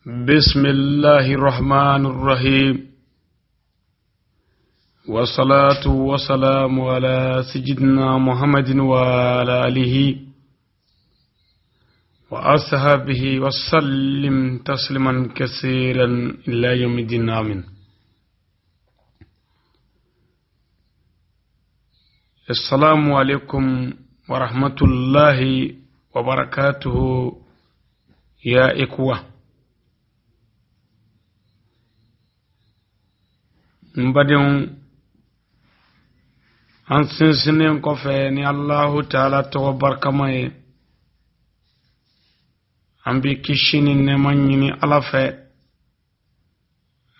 بسم الله الرحمن الرحيم والصلاة والسلام على سيدنا محمد وعلى آله وأصحابه وسلم تسليما كثيرا إلى يوم الدين آمين السلام عليكم ورحمة الله وبركاته يا إخوة n badenw an sinsinnen kɔfɛ ni allahu taala tɔgɔ barikama ye an bɛ kisi ni nɛɛma ɲini ala fɛ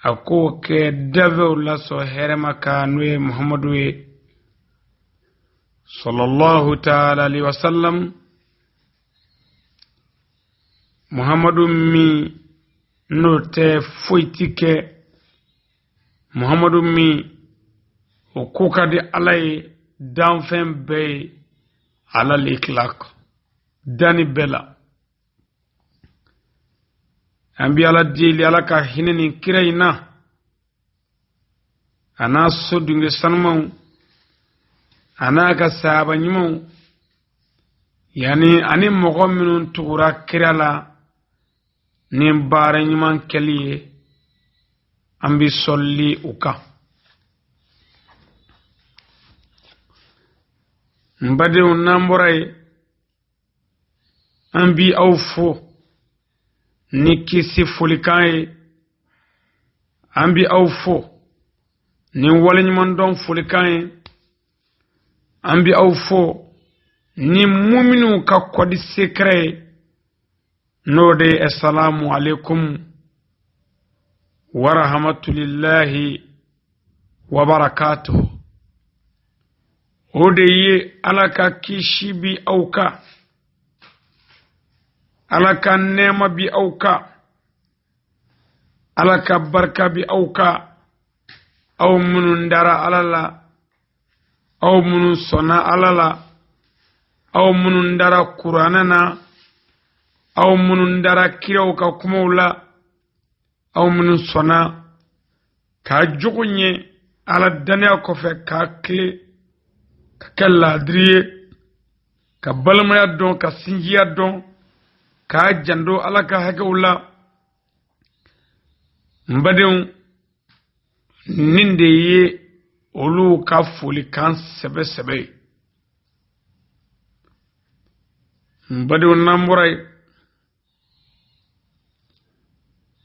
a k'o kɛ danfɛnw lasɔn hɛrɛma kan n'o ye muhamadu ye sallallahu taala alaihi wasallam muhamadu min n'o tɛ foyi ti kɛ muhamadu min o ko ka di ala ye danfɛn bɛɛ ye alal itlaq danni bɛɛ la an bi ala deli ala ka hinɛ nin kira in na a n'a so dunge sanumanw a n'a ka sahaba ɲumanw yani ani mɔgɔ minnu tugura kira la ni baara ɲuman kɛli ye an bɛ sɔli u kan n badenw n'an bɔra yen an bi aw fo ni kisi folikan ye an bi aw fo ni waleɲumandɔn folikan ye an bi aw fo ni muminuw ka kɔdi sekɛrɛ ye n'o de ye asalamu aleykum warahmatulilahi wabarakatuhu o de ye ala ka kisi bi aw kan ala ka nɛɛma bi aw kan ala ka barika bi aw kan aw minnu dara ala la aw minnu sɔnna ala la aw minnu dara kuranɛ na aw minnu dara kiraw ka kumaw la aw minnu sɔnna k'a jogo ɲɛ ala dannaya kɔfɛ k'a tile ka kɛ laadiri ye ka balimaya dɔn ka sinjiya dɔn k'a janto ala ka hakɛw la n badenw nin de ye olu ka folikan sɛbɛ sɛbɛ ye n badenw n'an bɔra yen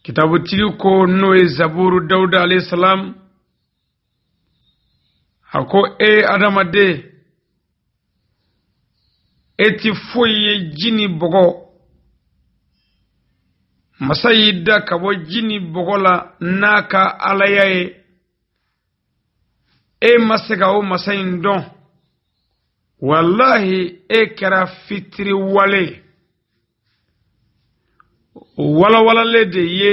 kitabutigi ko n'o ye zaburu dawuda alayhi salam a ko e adamaden e ti foyi ye ji ni bɔgɔ masa y'i da ka bɔ ji ni bɔgɔ la n'a ka alaya ye e ma se ka o masa in dɔn walahi e kɛra fitiriwale ye o walawalalen de ye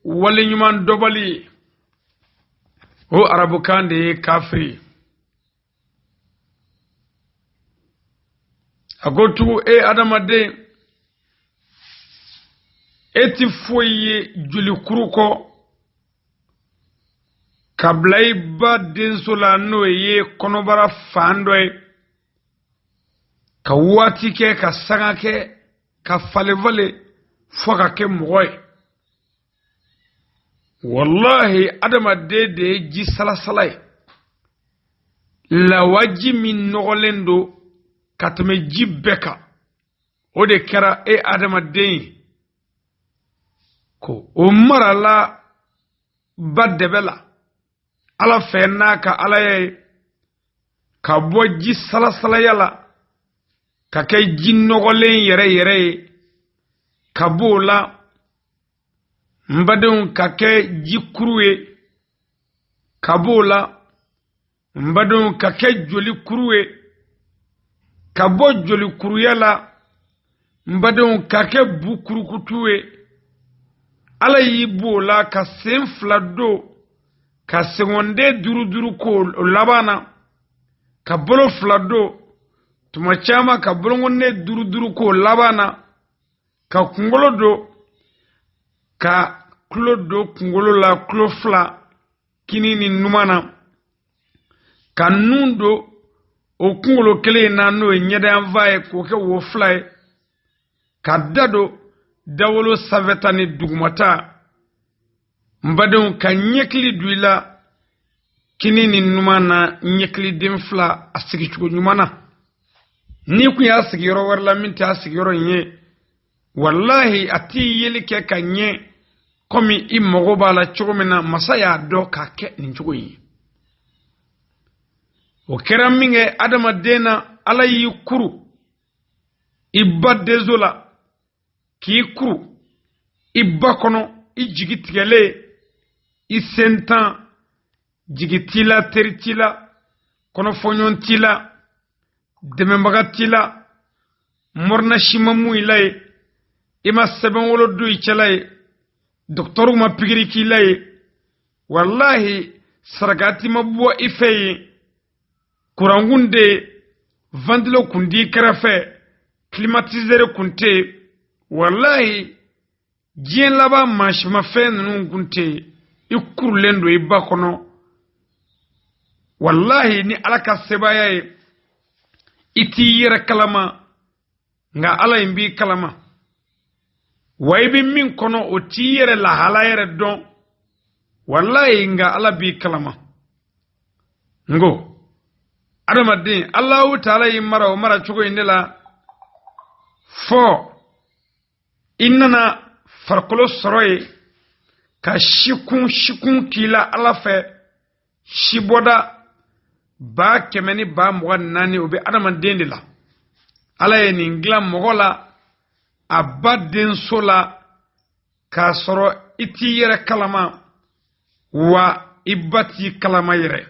waleɲuman dɔnbali ye o arabukan de ye kafiri ye a ko tugu e adamaden e ti foyi ye jolikuru kɔ ka bila i ba denso la n'o ye kɔnɔbara fan dɔ ye ka waati kɛ ka sanga kɛ ka falenfalen fo ka kɛ mɔgɔ ye walahi adamaden de ye ji salasala ye lawaji min nɔgɔlen don ka tɛmɛ ji bɛɛ kan o de kɛra e adamaden ye ko o marala ba dɛbɛ la ala fɛ n'a ka alaya ye ka bɔ ji salasalaya la ka kɛ ji nɔgɔlen yɛrɛ yɛrɛ ye ka b'o la n badenw ka kɛ ji kuru ye ka b'o la n badenw ka kɛ joli kuru ye ka bɔ joli kuruya la n badenw ka kɛ bu kurukutu ye ala y'i b'o la ka sen fila don ka senkɔnden duuru duuru k'o laban na ka bolo fila don tuma caman ka bolonkɔnden duuru duuru k'o laban na ka kunkolo don Ka tulo don kunkolo la, tulo fila, kini ni numan na, ka nun don o kunkolo kelen in na, n'o ye ɲɛdayanfan ye, k'o kɛ wo fila ye, ka da don dawolo sanfɛta ni dugumata. N badenw, ka ɲɛkili don i la kini ni numan na, ɲɛkiliden fila, a sigicogo ɲuman na. N'i kun y'a sigi yɔrɔ wɛrɛ la min tɛ a sigiyɔrɔ in ye, walahi a t'i yeli kɛ ka ɲɛ komi i mago b'a la cogo min na. Masa y'a dɔn k'a kɛ nin cogo in ye. O kɛra min kɛ adamaden na, Ala y'i kuru i ba denso la, k'i kuru i ba kɔnɔ, i jigi tigɛlen, i sentan, jigi t'i la, teri t'i la, kɔnɔfɔɲɔgɔn t'i la, dɛmɛbaga t'i la, mɔrina si ma mun i la ye, i ma sɛbɛn wolo don i cɛla ye, dɔgɔtɔrɔw ma pikiri k'i la ye, walahi sarakati ma bɔ i fɛ yen, kurankun tɛ yen, ventilo kun t'i kɛrɛfɛ, climatiseur kun tɛ yen, walahi diɲɛ laban mansimafɛn ninnu kun tɛ yen. I kurulen don i ba kɔnɔ, walahi ni Ala ka sebaaya ye, i t'i yɛrɛ kalama, nka Ala in b'i kalama. Wa i bɛ min kɔnɔ, o t'i yɛrɛ lahala yɛrɛ dɔn, walahi nka Ala b'i kalama. N ko adamaden, Alahu taala y'i mara o mara cogo in de la fɔ i nana farikolo sɔrɔ yen, ka sikun sikun k'i la Ala fɛ. Sibɔda 124000, o bɛ adamaden de la. Ala ye nin dilan mɔgɔ la a ba denso la, k'a sɔrɔ i t'i yɛrɛ kalama, wa i ba t'i kalama yɛrɛ.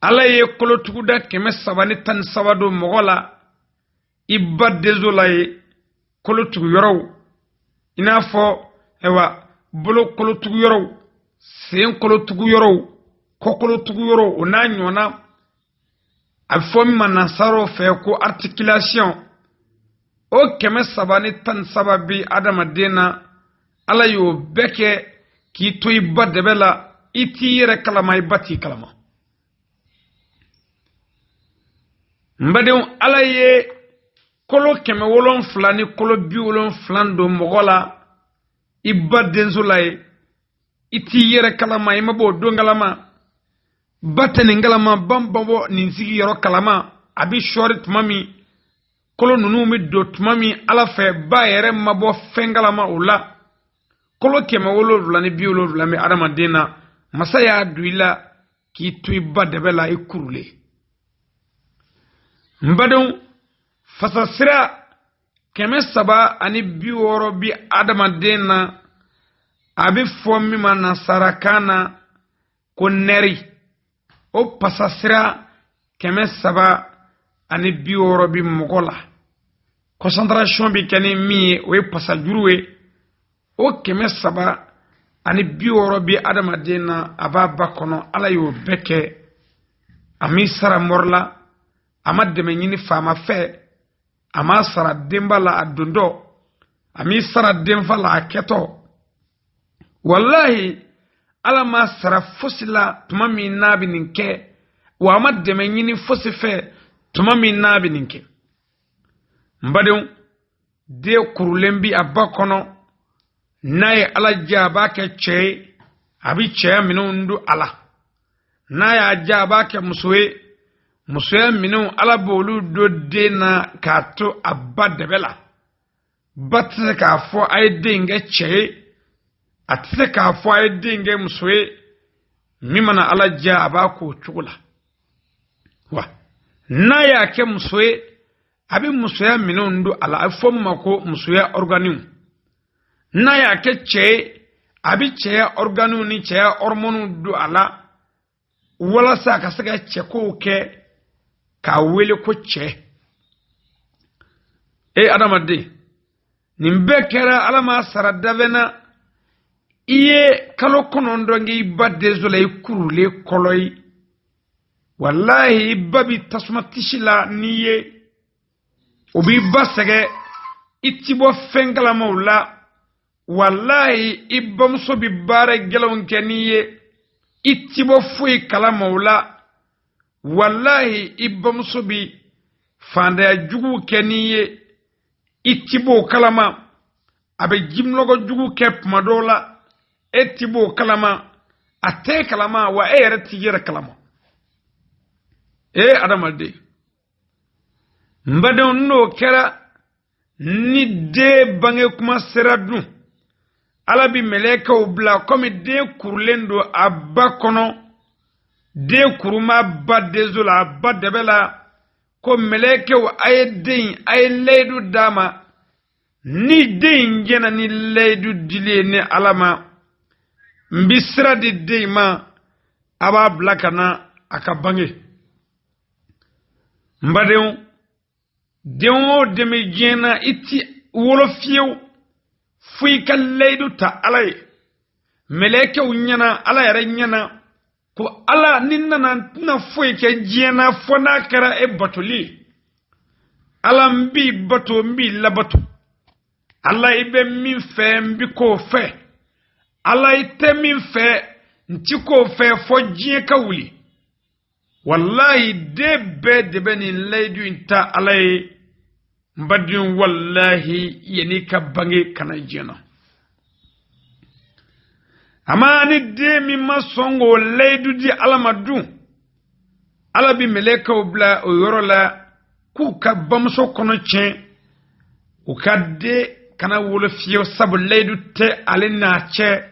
Ala ye kolotuguda 313 don mɔgɔ la i ba denso la ye, kolotugu yɔrɔw, i n'a fɔ ayiwa bolo kolotugu yɔrɔw, sen kolotugu yɔrɔw, kɔkolotugu yɔrɔw, o n'a ɲɔgɔnna. A bɛ fɔ min ma nansaraw fɛ ko articulation. O 313 bi adamaden na. Ala y'o bɛɛ kɛ k'i to i ba dɛbɛ la, i t'i yɛrɛ kalama, i ba t'i kalama. N badenw, Ala ye kolo 700 ni kolo 70 don mɔgɔ la i ba denso la ye, i t'i yɛrɛ kalama, i ma bɔ o don kalama, ba tɛ nin kalama, ba ma bɔ nin sigiyɔrɔ kalama. A bɛ sɔɔri tuma min, kolo ninnu bɛ don tuma min Ala fɛ, ba yɛrɛ ma bɔ fɛn kalama o la. Kolo 770 bɛ adamaden na. Masa y'a don i la k'i to i ba dɛbɛ la, i kurulen. N badenw, fasasira 360 bi adamaden na, a bɛ fɔ min ma nansarakan na ko nɛri. O pasasira 360 bi mɔgɔ la. Concentration bɛ kɛ ni min ye, o ye pasajuru ye. O 360 bi adamaden na a b'a ba kɔnɔ. Ala y'o bɛɛ kɛ, a m'i sara mɔri la, a ma dɛmɛ ɲini faama fɛ, a m'a sara denba la a dontɔ, a m'i sara denfa la a kɛtɔ. Walahi Ala m'a sara fosi la tuma min n'a bɛ nin kɛ, wa a ma dɛmɛ ɲini fosi fɛ tuma min n'a bɛ nin kɛ. N badenw, den kurulen bi a ba kɔnɔ, n'a ye Ala diya, a b'a kɛ cɛ ye, a bɛ cɛya minɛnw don a la. N'a y'a diya, a b'a kɛ muso ye, musoya minɛnw Ala b'olu don den na k'a to a ba dɛbɛ la. Ba tɛ se k'a fɔ a ye den in kɛ cɛ ye, a tɛ se k'a fɔ a ye den in kɛ muso ye. Min mana Ala diya, a b'a k'o cogo la. Wa n'a y'a kɛ muso ye, a bɛ musoya minɛnw don a la, a bɛ fɔ min ma ko musoya ɔriganiw. N'a y'a kɛ cɛ ye, a bɛ cɛya ɔriganiw ni cɛya ɔrimɔniw don a la, walasa a ka se ka cɛkow kɛ k'a wele ko cɛ. E adamaden, nin bɛɛ kɛra, Ala m'a sara dabɛn na. I ye kalo 9 kɛ i ba denso la, i kurulen kɔlɔ ye. Walahi i ba bi tasuma tisi la n'i ye, o b'i ba sɛgɛ, i ti bɔ fɛn kalamaw la. Walahi, i bamuso bi baara gɛlɛnw kɛ n'i ye, i ti bɔ foyi kalama o la. Walahi, i bamuso bi fandaya juguw kɛ n'i ye, i ti b'o kalama. A bɛ jimɔgɔ jugu kɛ tuma dɔw la, e ti b'o kalama, a t'e kalama, wa e yɛrɛ t'i yɛrɛ kalama. Ee adamaden, n badenw, n'o kɛra, ni den bange kuma sera dun, Ala bi mɛlɛkɛw bila. Komi den kurulen don a ba kɔnɔ, den kuruma ba denso la, a ba dɛbɛ la, ko mɛlɛkɛw, a ye den, a ye layidu d'a ma. Ni den in jɛna ni layidu dili ye ni Ala ma, n bi sira di den in ma, a b'a bila ka na a ka bange. N badenw, den o den bɛ diɲɛ na, i ti wolo fiyewu fo i ka layidu ta Ala ye, mɛlɛkɛw ɲɛna, Ala yɛrɛ ɲɛna, ko Ala, ni n nana, n tɛna foyi kɛ diɲɛ na fo n'a kɛra e batoli ye. Ala, n b'i bato, n b'i labato. Ala, i bɛ min fɛ, n bi k'o fɛ. Ala, i tɛ min fɛ, n ti k'o fɛ fo diɲɛ ka wuli. Walahi, den bɛɛ de bɛ nin layidu in ta Ala ye. N badenw, walahi, yanni ka bange ka na diɲɛ na, ama ni den min ma sɔn k'o layidu di Ala ma dun, Ala bi mɛlɛkɛw bila o yɔrɔ la k'u ka bamuso kɔnɔ tiɲɛ, u ka den kana wolo fiyewu, sabu layidu tɛ ale n'a cɛ.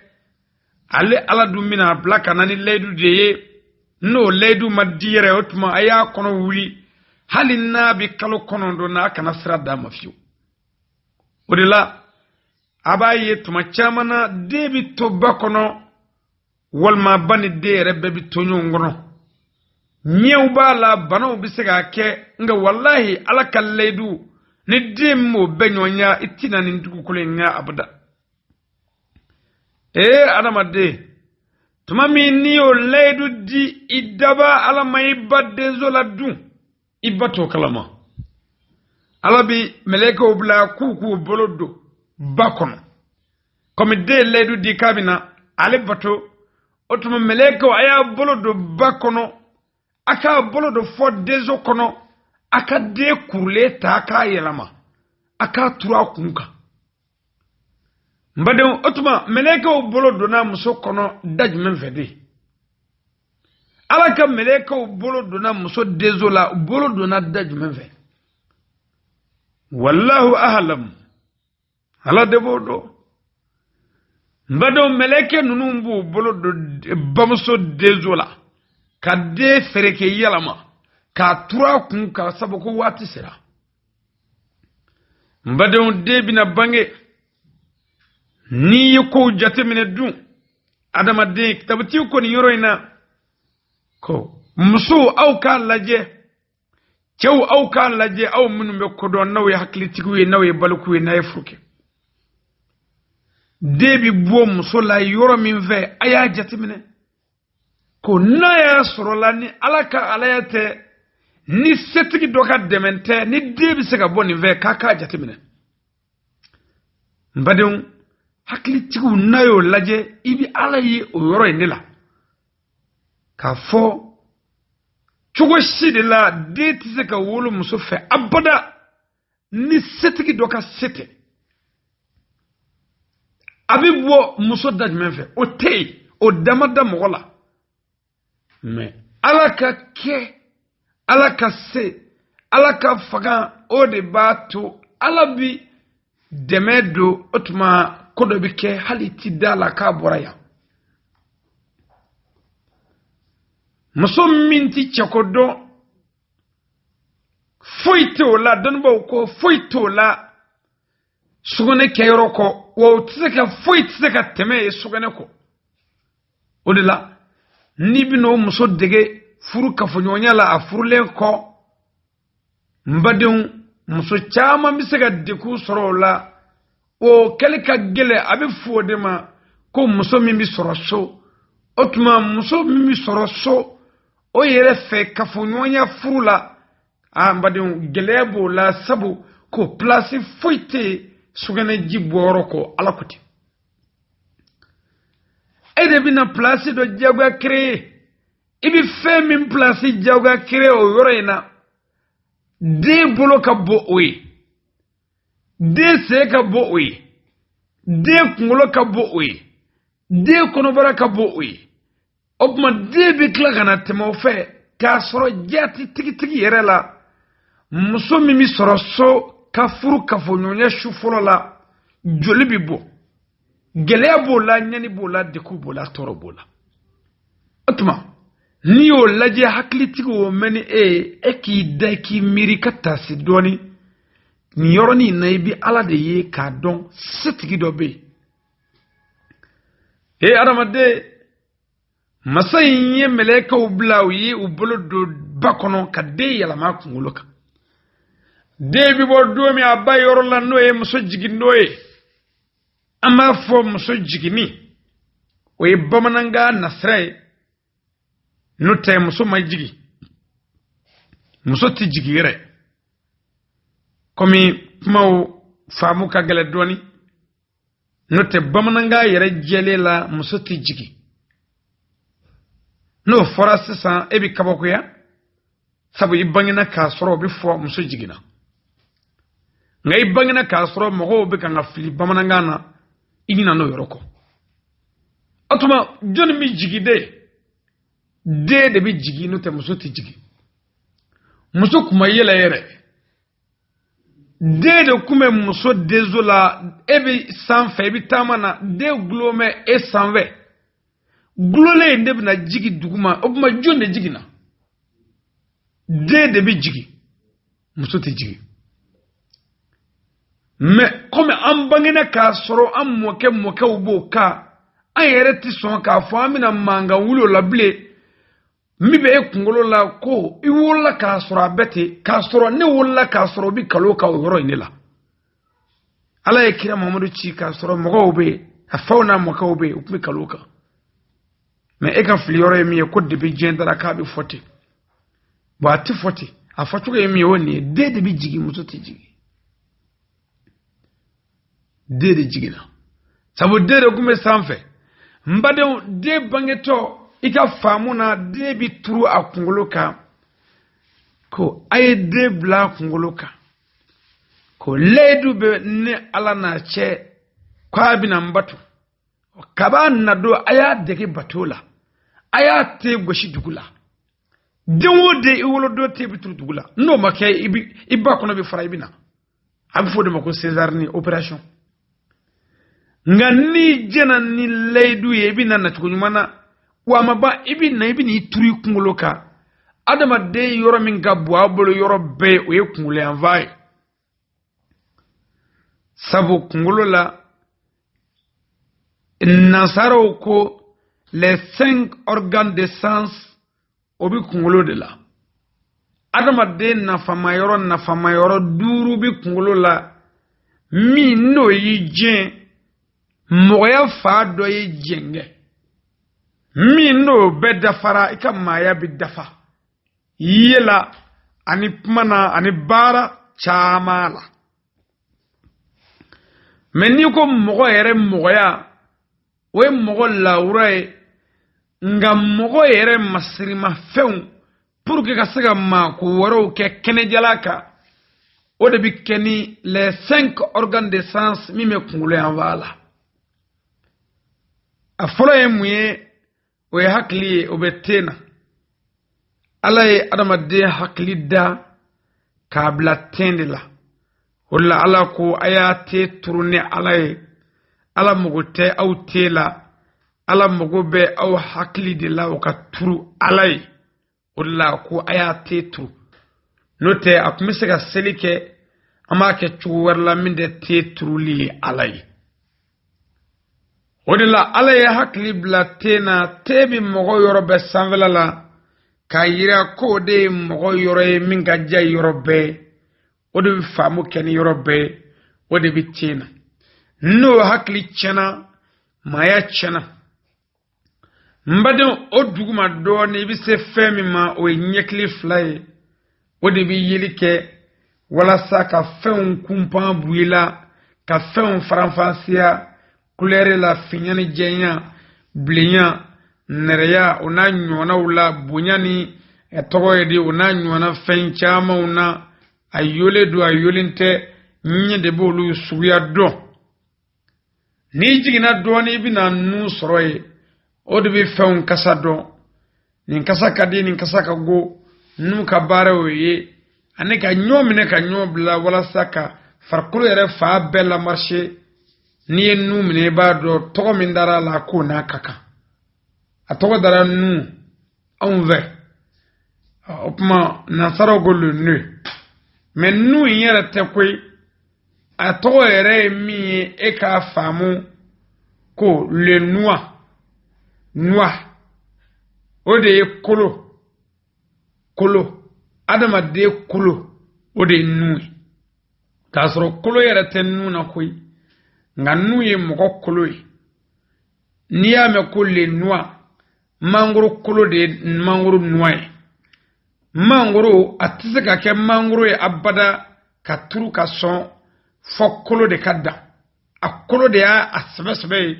Ale Ala dun bɛna a bila ka na ni layidu de ye. N'o layidu ma di yɛrɛ, o tuma a y'a kɔnɔ wuli, hali n'a bɛ kalo 9 na, a kana sira d'a ma fiyewu. O de la, a b'a ye tuma caman na, den bɛ to ba kɔnɔ, walima ba ni den yɛrɛ bɛɛ bɛ to ɲɔgɔn kɔnɔ. Ɲɛw b'a la, banaw bɛ se k'a kɛ, nka walahi, Ala ka layidu, ni den m'o bɛɛ ɲɔgɔnya, i tɛna nin dugukolo in kan abada. Ee adamaden, tuma min n'i y'o layidu di i daba Ala ma i ba denso la dun, i ba t'o kalama. Ala bi mɛlɛkɛw bila k'u k'u bolo don ba kɔnɔ. Komi den ye layidu di k'a bɛna ale bato, o tuma mɛlɛkɛw, a y'a bolo don ba kɔnɔ, a k'a bolo don fɔ denso kɔnɔ, a ka den kurulen ta, a k'a yɛlɛma, a k'a turu a kun kan. N badenw, o tuma mɛlɛkɛw bolo donna muso kɔnɔ da jumɛn fɛ de? Ala ka mɛlɛkɛw bolo donna muso denso la, bolo donna da jumɛn fɛ? Wallahu ahalam, Ala de b'o dɔn. N badenw, mɛlɛkɛ ninnu b'u bolo don bamuso denso la ka den fereke yɛlɛma k'a turu a kun kan, sabu ko waati sera. N badenw, den bɛna bange. N'i ye kow jateminɛ dun, adamaden, kitabutigi ko nin yɔrɔ in na ko musow, aw k'a lajɛ, cɛw, aw k'a lajɛ, aw minnu bɛ kodɔn, n'aw ye hakilitigiw ye, n'aw ye balikuw ye, n'a ye furu kɛ, den bɛ bɔ muso la yɔrɔ min fɛ, a y'a jateminɛ ko n'a y'a sɔrɔla ni Ala ka alaya tɛ, ni setigi dɔ ka dɛmɛ tɛ, ni den bɛ se ka bɔ nin fɛ, k'a k'a jateminɛ. N badenw, hakilitigiw, n'a y'o lajɛ, i bɛ Ala ye o yɔrɔ in de la k'a fɔ cogo si de la den tɛ se ka wolo muso fɛ abada ni setigi dɔ ka se tɛ. A bɛ bɔ muso da jumɛn fɛ? O tɛ yen, o dama da mɔgɔ la. Mɛ Ala ka kɛ, Ala ka se, Ala ka fanga, o de b'a to Ala bi dɛmɛ don. O tuma ko dɔ bɛ kɛ, hali ti da la k'a bɔra yan. Muso min ti cɛko dɔn, foyi tɛ o la. Dɔnnibaaw ko foyi t'o la sugunɛ kɛyɔrɔ kɔ, wa o tɛ se ka, foyi tɛ se ka tɛmɛ ye sugunɛ kɔ. O de la, n'i bɛna o muso dege furu kafoɲɔgɔnya la a furulen kɔ, n badenw, muso caman bɛ se ka degun sɔrɔ o la. O kɛli ka gɛlɛn. A bɛ fɔ o de ma ko muso min bɛ sɔrɔ so. O tuma muso min bɛ sɔrɔ so, o yɛrɛ fɛ kafoɲɔgɔnya furu la, a n badenw, gɛlɛya b'o la, sabu ko pilasi foyi tɛ yen sugunɛji bɔyɔrɔ kɔ. Ala ko ten. E de bɛna pilasi dɔ diyagoya créer. I bɛ fɛn min pilasi diyagoya créer o yɔrɔ in na, den bolo ka bon o ye, den sen ka bon o ye, den kunkolo ka bon o ye, den kɔnɔbara ka bon o ye. O tuma den bɛ tila ka na tɛmɛ o fɛ k'a sɔrɔ jaati tigitigi yɛrɛ la, muso min bɛ sɔrɔ so ka furu kafoɲɔgɔnya su fɔlɔ la, joli bɛ bɔ, gɛlɛya b'o la, ɲani b'o la, degun b'o la, tɔɔrɔ b'o la. O tuma n'i y'o lajɛ, hakilitigi o mɛn ni e ye, e k'i da k'i miiri ka taasi dɔɔni nin yɔrɔnin na, i bɛ Ala de ye k'a dɔn setigi dɔ bɛ yen. E adamaden, masa in ye mɛlɛkɛw bila, u ye u bolo don ba kɔnɔ ka den yɛlɛma a kunkolo kan. Den bɛ bɔ don min a ba yɔrɔ la, n'o ye muso jigin don ye, an b'a fɔ muso jiginni, o ye bamanankan nasira ye. N'o tɛ, muso ma jigin, muso tɛ jigin yɛrɛ. Komi kumaw faamu ka gɛlɛn dɔɔni, n'o tɛ bamanankan yɛrɛ jɛlen la, muso tɛ jigin. N'o fɔra sisan, e bɛ kabakoya, sabu i bangena k'a sɔrɔ o bɛ fɔ muso jiginna. Nka i bangena k'a sɔrɔ mɔgɔw bɛ kan ka fili bamanankan na, i ɲina n'o yɔrɔ kɔ. O tuma jɔnni bɛ jigin? De den de bɛ jigin, n'o tɛ muso tɛ jigin. Muso kun ma yɛlɛ yɛrɛ, den de kun bɛ muso denso la. E bɛ sanfɛ, i bɛ taama na, den gulon bɛ e sanfɛ, gulonlen in de bɛna jigin duguma. O tuma jɔn de jiginna? Den de bɛ jigin, muso tɛ jigin. Mɛ komi an bangena k'a sɔrɔ an mɔkɛ mɔkɛw b'o kan, an yɛrɛ tɛ sɔn k'a fɔ an bɛna mankan wuli o la bilen. Min bɛ e kunkolo la ko i wolola k'a sɔrɔ a bɛ ten, k'a sɔrɔ ne wolola k'a sɔrɔ o bɛ kalo kan o yɔrɔ in de la. Ala ye kira Mamadu ci k'a sɔrɔ mɔgɔw bɛ yen, a faw n'a mɔkɛw bɛ yen, u tun bɛ kalo kan. Mɛ e ka fili yɔrɔ ye min ye, ko depi diɲɛ dara k'a bɛ fɔ ten. Bɔn, a tɛ fɔ ten, a fɔcogo ye min ye, o nin ye: den de bɛ jigin, muso tɛ jigin. Den de jiginna, sabu den de tun bɛ sanfɛ. N badenw, den bangetɔ, i ka faamu na, den bɛ turu a kunkolo kan, ko a ye den bila a kunkolo kan, ko layidu bɛ ne Ala n'a cɛ ko a bɛna n bato. Kab'a na don, a y'a dege bato la, a y'a te gosi dugu la. Den o den i wolodon te bɛ turu dugu la, n'o ma kɛ, i ba kɔnɔ bɛ fara, i bɛ na. A bɛ fɔ o de ma ko césarienne opération. Nka n'i jɛna ni layidu ye, i bɛ na nacogo ɲuman na, wa a ma ban, i bɛ na, i bɛ n'i turu i kunkolo kan. Adamaden yɔrɔ min ka bon a bolo yɔrɔ bɛɛ ye, o ye kunkolo yanfan ye, sabu kunkolo la, nansaraw ko les cinq organes de sens, o bɛ kunkolo de la. Adamaden nafama yɔrɔ duuru bɛ kunkolo la. Min n'o y'i jɛn, mɔgɔya fa dɔ ye jɛngɛ. Min n'o bɛɛ dafara, i ka maaya bɛ dafa ye la, ani kuma na, ani baara caman la. Mɛ n'i ko mɔgɔ yɛrɛ mɔgɔya, o ye mɔgɔ lawura ye. Nka mɔgɔ yɛrɛ masirimafɛnw, pour que ka se ka maako wɛrɛw kɛ kɛnɛjala kan, o de bɛ kɛ ni les cinq organes de sens min bɛ kunkolo yanfan la. A fɔlɔ ye mun ye? O ye hakili ye, o bɛ ten na. Ala ye adamaden hakili da k'a bila ten de la. O de la Ala ko a y'a te turu ni Ala ye. Ala mago tɛ aw te la, Ala mago bɛ aw hakili de la, o ka turu Ala ye. O de la ko a y'a te turu. N'o tɛ, a tun bɛ se ka seli kɛ, an b'a kɛ cogo wɛrɛ la min tɛ te turuli ye Ala ye. O de la Ala ye hakili bila ten na. Te bɛ mɔgɔ yɔrɔ bɛɛ sanfɛla la, k'a yira k'o de ye mɔgɔ yɔrɔ ye min ka diya yɔrɔ bɛɛ, o de bɛ faamu kɛ ni yɔrɔ bɛɛ, o de bɛ ten na. N'o hakili tiɲɛna, maaya tiɲɛna. N badenw, o duguma dɔɔnin, i bɛ se fɛn min ma, o ye ɲɛkili fila ye. O de bɛ yeli kɛ walasa ka fɛnw kunpan bu i la, ka fɛnw faranfasiya, kulɛri la, finya ni jɛnya. Bilenya, nɛrɛya, o n'a ɲɔgɔnnaw la, bonya ni tɔgɔ ye di, o n'a ɲɔgɔnna fɛn camanw na. A yolen don, a yolen tɛ, ɲɛ de b'olu suguya dɔn. N'i jiginna dɔɔnin, i bɛna nun sɔrɔ yen. O de bɛ fɛnw kasa dɔn. Nin kasa ka di, nin kasa ka go. Nun ka baara y'o ye, ani ka ɲɔ minɛ ka ɲɔ bila walasa ka farikolo yɛrɛ fan bɛɛ lamarse. N'i ye nun minɛ, i b'a dɔn tɔgɔ min dara a la k'o n'a ka kan. A tɔgɔ dara nun anw fɛ, o tuma nansaraw ko le nez, mais nun in yɛrɛ tɛ koyi. A tɔgɔ yɛrɛ ye min ye, e k'a faamu ko le noix, noix, o de ye kolo, kolo, adamaden kolo, o de ye nun ye. K'a sɔrɔ kolo yɛrɛ tɛ nun na koyi, nka nun ye mɔgɔ kolo ye. N'i y'a mɛn ko le noix, mangoro kolo de ye mangoro noix ye. Mangoro, a tɛ se ka kɛ mangoro ye abada ka turu ka sɔn, fɔ kolo de ka dan. A kolo de y'a a sɛbɛ sɛbɛ ye.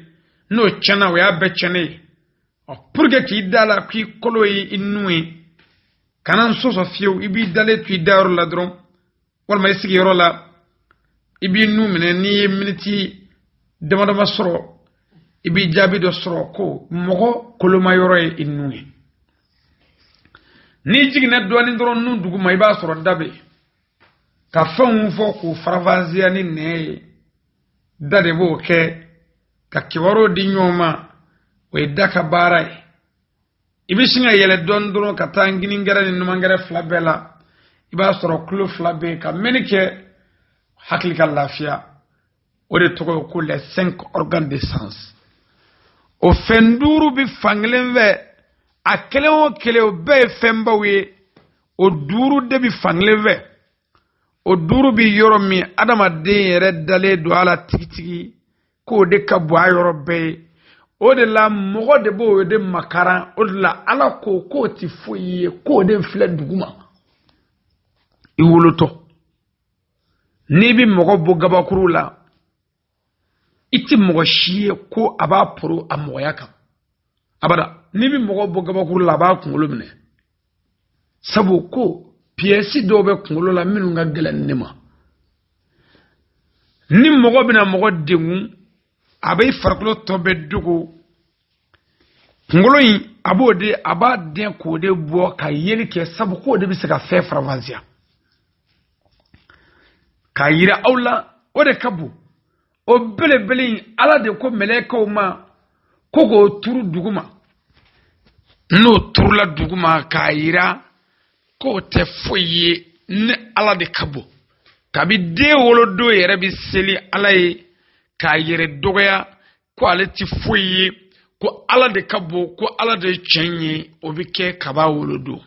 N'o tiɲɛna, o y'a bɛɛ tiɲɛnen ye. Ɔ, pour que k'i da la k'i kolo ye i nun ye, kana n sɔsɔ fiyewu. I b'i dalen to i dayɔrɔ la dɔrɔn, walima i sigiyɔrɔ la, i b'i nun minɛ. N'i ye miniti dama dama sɔrɔ, i b'i jaabi dɔ sɔrɔ ko mɔgɔ koloma yɔrɔ ye i nun ye. N'i jiginna dɔɔnin dɔrɔn nun duguma, i b'a sɔrɔ da bɛ yen ka fɛnw fɔ k'u faranfasiya ni nɛn ye. Da de b'o kɛ ka kibaruw di ɲɔgɔn ma, o ye da ka baara ye. I bɛ sin ka yɛlɛ dɔɔnin dɔrɔn ka taa nginingɛrɛ ni numangɛrɛ fila bɛɛ la, i b'a sɔrɔ tulo fila bɛ yen ka mɛnni kɛ hakili ka lafiya. O de tɔgɔ ye ko les cinq organes de sens. O fɛn duuru bɛ fankelen fɛ, a kelen o kelen, o bɛɛ ye fɛnbaw ye. O duuru de bɛ fankelen fɛ. O duuru bɛ yɔrɔ min, adamaden yɛrɛ dalen don a la tigitigi k'o de ka bon a yɔrɔ bɛɛ ye. O de la mɔgɔ de b'o de makaran. O de la Ala ko k'o ti foyi ye, k'o de filɛ duguma. I wolotɔ, n'i bɛ mɔgɔ bɔ gabakuru la, i ti mɔgɔ si ye ko a b'a poro a mɔgɔya kan abada. N'i bɛ mɔgɔ bɔ gabakuru la, a b'a kunkolo minɛ, sabu ko piyɛsi dɔw bɛ kunkolo la minnu ka gɛlɛn ne ma. Ni mɔgɔ bɛna mɔgɔ degun, a bɛ farikolo tɔ bɛɛ dogo. Kunkolo in, a b'o de, a b'a dɛn k'o de bɔ ka yeli kɛ, sabu k'o de bɛ se ka fɛn faranfasiya k'a yira aw la. O de ka bon. O belebele in, Ala de ko mɛlɛkɛw ma ko k'o turu duguma. N'o turula duguma k'a yira k'o tɛ foyi ye ni Ala de ka bon. Kabi den wolodon yɛrɛ bɛ seli Ala ye k'a yɛrɛ dɔgɔya ko ale tɛ foyi ye, ko Ala de ka bon, ko Ala de ye tiɲɛ ye. O bɛ kɛ kaba wolodon.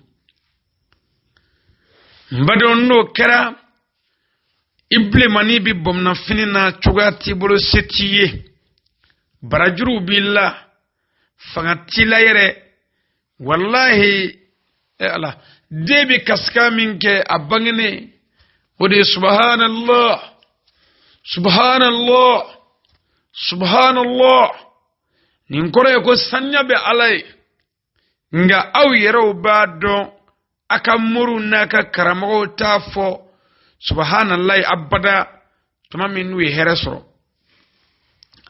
N badenw, n'o kɛra, i bilenmani bɛ bamunanfini na, cogoya t'i bolo, se t'i ye, barajuruw b'i la, fanga t'i la yɛrɛ. Walahi, e Ala, den bɛ kasikan min kɛ a bangenen, o de ye subhanallah, subhanallah, subhanallah. Nin kɔrɔ ye ko saniya bɛ Ala ye. Nka aw yɛrɛw b'a dɔn, a ka moriw n'a ka karamɔgɔw t'a fɔ subhanallahi abada tuma min n'u ye hɛrɛ sɔrɔ.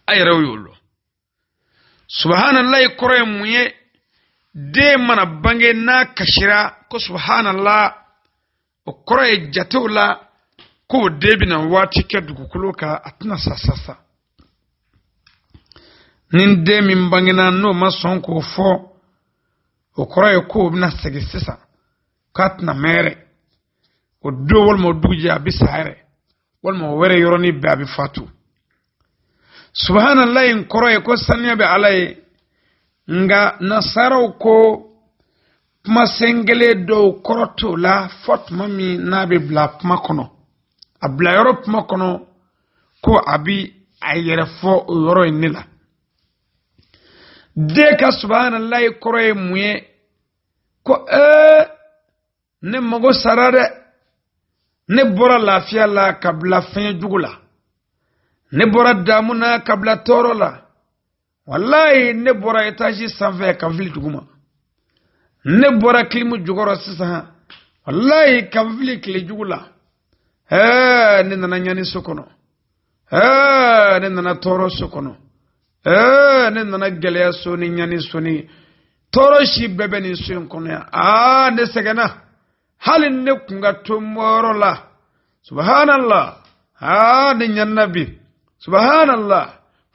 A yɛrɛw y'o lɔn. Subhanallahi kɔrɔ ye mun ye? Den mana bange, n'a kasira ko subhanallah, o kɔrɔ ye jatew la k'o den bɛna waati kɛ dugukolo kan, a tɛna sa sasa. Ni den min bangena, n'o ma sɔn k'o fɔ, o kɔrɔ ye k'o bɛna segin sisan, k'a tɛna mɛn yɛrɛ. O don walima o dugujɛ, a bɛ sa yɛrɛ, walima o wɛrɛ yɔrɔnin bɛɛ, a bɛ fatu. Subhanallah in kɔrɔ ye ko saniya bɛ Ala ye. Nka nasaraw ko kumasen kelen dɔw kɔrɔ t'o la fɔ tuma min n'a bɛ bila kuma kɔnɔ, a bila yɔrɔ kuma kɔnɔ, ko a bi a yɛrɛ fɔ o yɔrɔ in de la. Den ka subhanallahi kɔrɔ ye mun ye? Ko ee, ne mago sara dɛ, ne bɔra lafiya la ka bila fɛn jugu la, ne bɔra damu na ka bila tɔɔrɔ la. Walayi, ne bɔra etazi sanfɛ ka fili duguma, ne bɔra kilimu jukɔrɔ sisan, walayi, ka fili tile jugu la. Ɛɛ, ne nana ɲani so kɔnɔ. Ɛɛ, ne nana tɔɔrɔ so kɔnɔ. Ɛɛ, ne nana gɛlɛya so ni ɲani so ni tɔɔrɔ si bɛɛ bɛ nin so in kɔnɔ yan. Aa, ne sɛgɛnna, hali ne kun ka to n bɔyɔrɔ la. Subhanallah, aa, ne ɲanina bi. Subhanallah,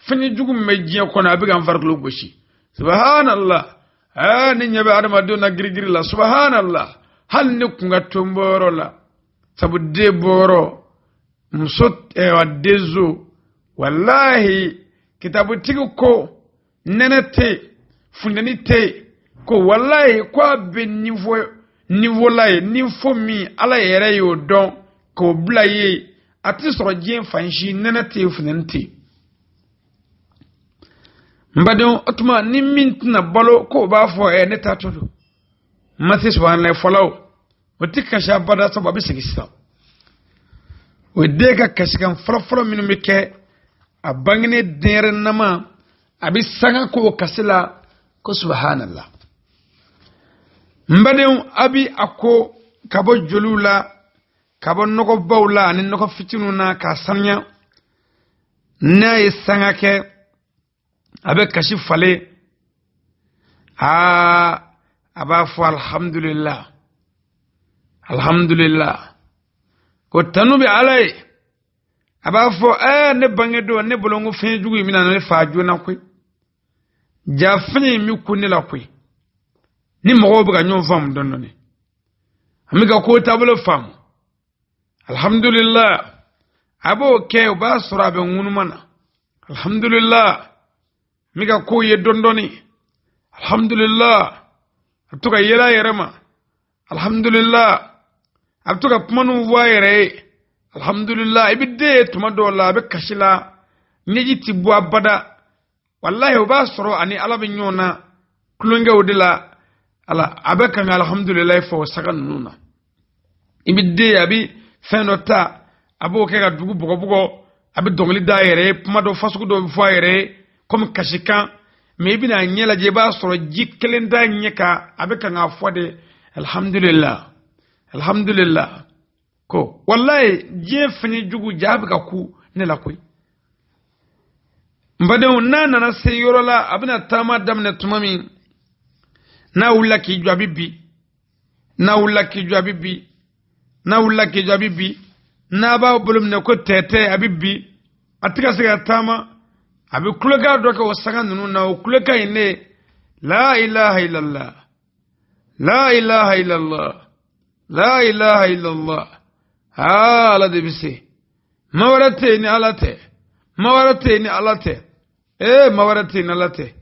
fɛn jugu min bɛ diɲɛ kɔnɔ, a bɛ ka n farikolo gosi. Subhanallah, aa, ne ɲɛ bɛ adamadenw na girigiri la. Subhanallah, hali ne kun ka to n bɔyɔrɔ la. Sabu den bɔyɔrɔ, muso ɛɛ denso, walahi, kitabutigi ko nɛnɛ tɛ yen, funteni tɛ yen, ko walayi, ko a bɛ niveau niveau la yen, niveau min Ala yɛrɛ y'o dɔn k'o bila yen, a tɛ sɔrɔ diɲɛ fan si. Nɛnɛ tɛ yen, funteni tɛ yen. N badenw, o tuma ni min tɛna balo, k'o b'a fɔ ɛ, ne taatɔ don, n ma se subahanayi fɔla o, o tɛ kasi abada, sabu a bɛ segin sisan. O ye den ka kasikan fɔlɔfɔlɔ minnu bɛ kɛ a bangenen denyɛrɛnama, a bɛ sanga k'o kasi la ko subhanallah. N badenw, a bi a ko ka bɔ joliw la, ka bɔ nɔgɔbaw la ani nɔgɔ fitininw na, k'a sanuya. N'a ye sanga kɛ, a bɛ kasi falen. Aa, a b'a fɔ alhamdulillah, alhamdulillah, ko tanu bɛ Ala ye. A b'a fɔ ɛɛ, ne bange don, ne bolo n ko fɛn jugu in bɛna ne faa joona koyi, ja fɛn in bɛ kun ne la koyi. Ni mɔgɔw bɛ ka ɲɔgɔn faamu dɔɔnin dɔɔnin, an bɛ ka ko taabolo faamu. Alhamdulillah, a b'o kɛ, o b'a sɔrɔ a bɛ ŋunuma na. Alhamdulillah, n bɛ ka kow ye dɔɔnin dɔɔnin. Alhamdulillah, a bɛ to ka yɛlɛ a yɛrɛ ma. Alhamdulillah, a bɛ to ka kumaniw fɔ a yɛrɛ ye. Alhamdulillah, i bɛ den ye tuma dɔw la, a bɛ kasi la, ɲɛji ti bɔ abada. Walahi, o b'a sɔrɔ ani Ala bɛ ɲɔgɔn na tulonkɛw de la. Ala a bɛ kan ka alhamdulilayi fɔ o saga ninnu na. I bɛ den ye, a bɛ fɛn dɔ ta, a b'o kɛ ka dugu bugɔbugɔ, a bɛ dɔnkili da a yɛrɛ ye, kuma dɔ fasugu dɔ bɛ fɔ a yɛrɛ ye komi kasikan. Mɛ i bɛna a ɲɛ lajɛ, i b'a sɔrɔ ji kelen t'a ɲɛ kan, a bɛ kan k'a fɔ de alhamdulilah, alhamdulilah, ko walayi, diɲɛ fɛn jugu ja bɛ ka ku ne la koyi. N badenw, n'a nana se yɔrɔ la, a bɛna taama daminɛ tuma min, n'a wulila k'i jɔ, a bɛ bin. N'a wulila k'i jɔ, a bɛ bin. N'a wulila k'i jɔ, a bɛ bin. N'a b'a bolo minɛ ko tɛtɛ, a bɛ bin, a tɛ ka se ka taama. A bɛ kulokan dɔ kɛ o sanga ninnu na. O kulokan in ne: la ilaha illallah, la ilaha illallah, la ilaha illallah. Aa, Ala de bɛ se, ma wɛrɛ tɛ yen ni Ala tɛ, ma wɛrɛ tɛ yen ni Ala tɛ. Ee, ma wɛrɛ tɛ yen ni Ala tɛ.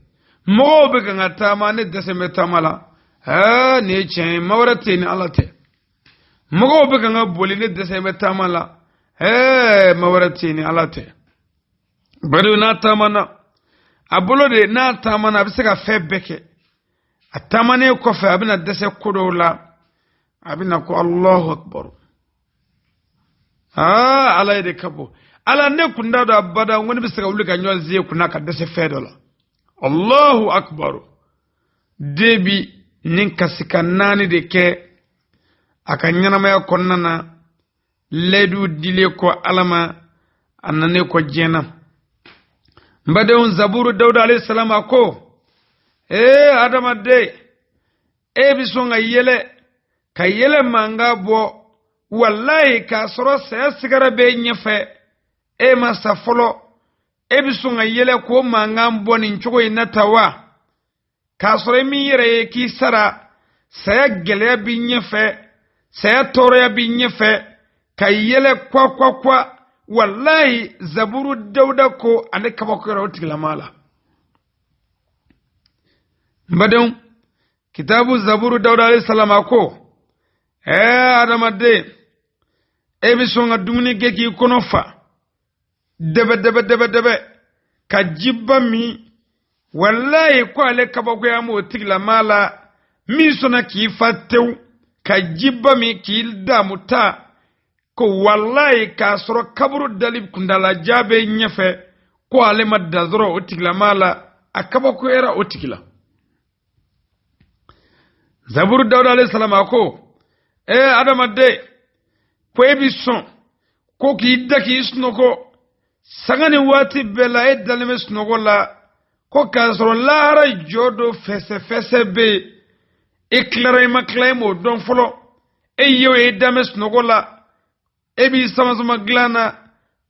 Mɔgɔw bɛ kan ka taama, ne dɛsɛ bɛ taama la. Ɛɛ, nin ye tiɲɛ ye, ma wɛrɛ tɛ yen ni Ala tɛ. Mɔgɔw bɛ kan ka boli, ne dɛsɛ bɛ taama la. Ɛɛ, ma wɛrɛ tɛ yen ni Ala tɛ. Bari n'a taamana, a bolo de, n'a taamana, a bɛ se ka fɛn bɛɛ kɛ. A taamanen kɔfɛ, a bɛna dɛsɛ ko dɔw la, a bɛna ko Allahu akbar. Aa, Ala ye de ka bon. Ala, ne kun t'a dɔn abada n ko ne bɛ se ka wuli ka ɲɔgɔn zie kunna ka dɛsɛ fɛn dɔ la. Allahu akbar. Den bi nin kasikan naani de kɛ a ka ɲɛnamaya kɔnɔna na, layidu dilen kɔ Ala ma, a nanen kɔ diɲɛ na. N badenw, Zaburu Dawuda alayhi salam, a ko: ee adamaden, e bɛ sɔn ka yɛlɛ, ka yɛlɛ mankan bɔ, walayi, k'a sɔrɔ saya sigara b'e ɲɛfɛ, e ma sa fɔlɔ, e bɛ sɔn ka yɛlɛ k'o mankan bɔ nin cogo in na ta wa? K'a sɔrɔ i m'i yɛrɛ ye k'i sara, saya gɛlɛya b'i ɲɛfɛ, saya tɔɔrɔya b'i ɲɛfɛ, ka yɛlɛ kwa kwa kwa. Walayi, Zaburu Dawuda ko ale kabakoyara o tigilamaa la. N badenw, kitabu Zaburu Dawuda alayhi salam, a ko: ɛɛ adamaden, e bɛ sɔn ka dumuni kɛ k'i kɔnɔ fa dɛbɛ dɛbɛ dɛbɛ dɛbɛ, ka jiba min. Walayi, ko ale kabakoya m'o tigilamaa la min sɔnna k'i fa tewu, ka jiba min, k'i damu ta, ko walayi, k'a sɔrɔ kaburu dali kundalaja bɛ ɲɛfɛ, ko ale ma da dɔrɔn o tigilamaa la. A kabakoyara o tigi la. Zaburu Dawuda alayhi salam a ko: ee adamaden, ko e bi sɔn ko k'i da k'i sunɔgɔ sanga ni waati bɛɛ la, e dalen bɛ sunɔgɔ la, ko k'a sɔrɔ lahara jɔ dɔ fɛsɛfɛsɛ bɛ yen, e tilara i ma tila, e m'o dɔn fɔlɔ, e ye o ye, e dan bɛ sunɔgɔ la, e b'i sama-sama dilan na.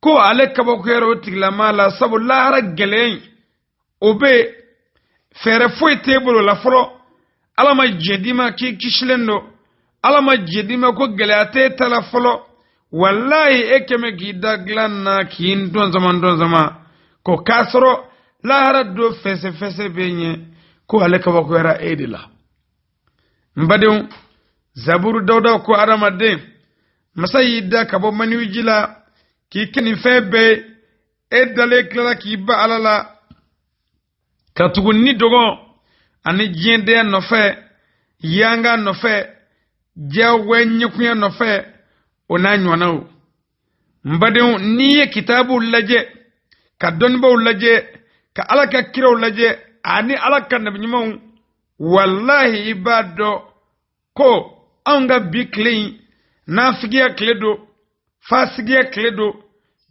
Ko ale kabakoyara o tigilamaa la, sabu lahara gɛlɛya in o bɛ yen, fɛɛrɛ foyi t'e bolo la fɔlɔ. Ala ma jɛn d'i ma k'i kisilen don, Ala ma jɛn d'i ma ko gɛlɛya t'e ta la fɔlɔ. Walayi, e kɛmɛ k'i da dilan na k'i dɔnsama dɔnsama, ko k'a sɔrɔ lahara don fɛsɛfɛsɛ bɛ ɲɛ, ko ale kabakoyara e de la. N badenw, Zaburu Dawuda ko: adamaden, masa y'i da ka bɔ maniwiji la k'i kɛ nin fɛn bɛɛ ye, e dalen tilala k'i ba Ala la ka tugu ni dɔgɔ ani diɲɛdenya nɔfɛ, yanga nɔfɛ, diyagoya ɲɛkunya nɔfɛ, o n'a ɲɔgɔnnaw. N badenw, n'i ye kitabuw lajɛ, ka dɔnnibaw lajɛ, ka Ala ka kiraw lajɛ ani Ala ka nabiɲumanw, walahi, i b'a dɔn ko anw ka bi tile in, nafigiya tile don, fasigiya tile don,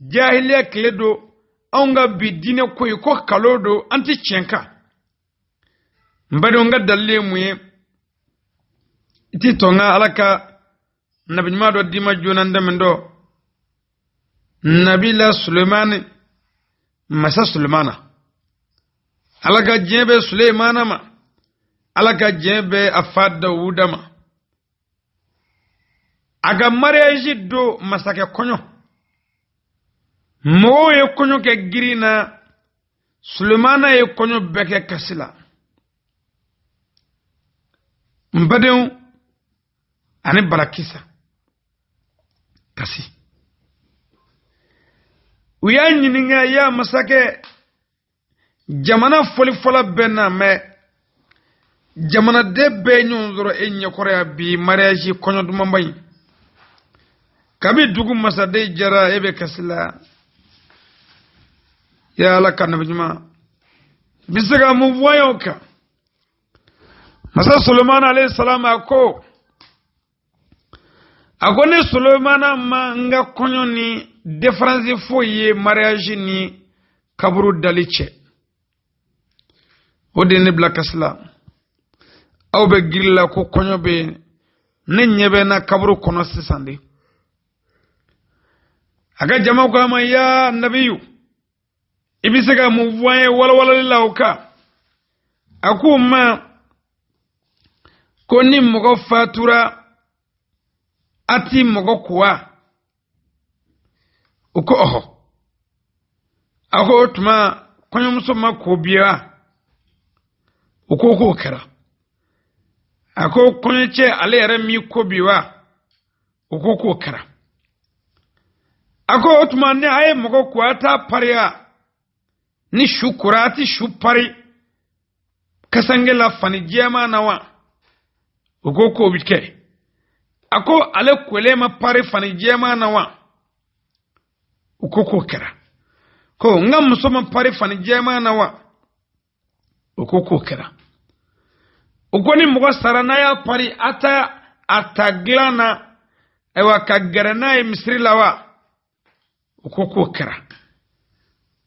jahiliya tile don. Anw ka bi diinɛ ko ye ko kalo don, an tɛ tiɲɛ kan. N badenw, n ka dalili ye mun ye? I ti tɔ n ka Ala ka nabiɲuman dɔ d'i ma joona. N dɛmɛ dɔ Nabila Sulemani, masa Sulemana, Ala ka diɲɛ bɛ Sulemana ma, Ala ka diɲɛ bɛ a fa Dawuda ma. A ka mariage don, masakɛ kɔɲɔ, mɔgɔw ye kɔɲɔ kɛ girin na, Sulemana ye kɔɲɔ bɛɛ kɛ kasi la. N badenw, ani Balakisa kasi. U y'a ɲininka: ya masakɛ, jamana fɔlifɔla bɛɛ na mɛ, jamanaden bɛɛ ɲɔgɔn sɔrɔ e ɲɛkɔrɔ yan bi, mariage kɔɲɔ dumanba in, kabi dugu masaden jara, e bɛ kasi la. Ya Ala ka nabi ɲuman, bi se ka mun fɔ an ye o kan? Masa Solomana alayhi salam a ko, a ko ne Solomana ma n ka kɔɲɔ ni différence foyi ye mariage ni kaburu dali cɛ, o de ye ne bila kasi la. Aw bɛ giri la ko kɔɲɔ bɛ yen, ne ɲɛ bɛ n na kaburu kɔnɔ sisan de. A ka jama ko a ma: ya nabiyu, i bɛ se ka mun fɔ an ye walawalali la o kan? A k'u ma ko ni mɔgɔ fatura, a ti mɔgɔ kuwa? U ko ɔhɔ. A ko o tuma kɔɲɔmuso ma ko bi wa? U ko k'o kɛra. A ko kɔɲɔcɛ ale yɛrɛ m'i ko bi wa? U ko k'o kɛra. A ko o tuma ni a ye mɔgɔ ko, a t'a pariya ni su kora, a ti su pari kasange la fani jɛman na wa? U ko k'o bi kɛ. A ko ale kolen ma pari fani jɛman na wa? U ko k'o kɛra. Ko n ka muso ma pari fani jɛman na wa? O ko k'o kɛra. O ko ni mɔgɔ sara, n'a y'a pari, a ta a ta dilan na, ayiwa, ka gɛrɛ n'a ye misiri la wa? O ko k'o kɛra.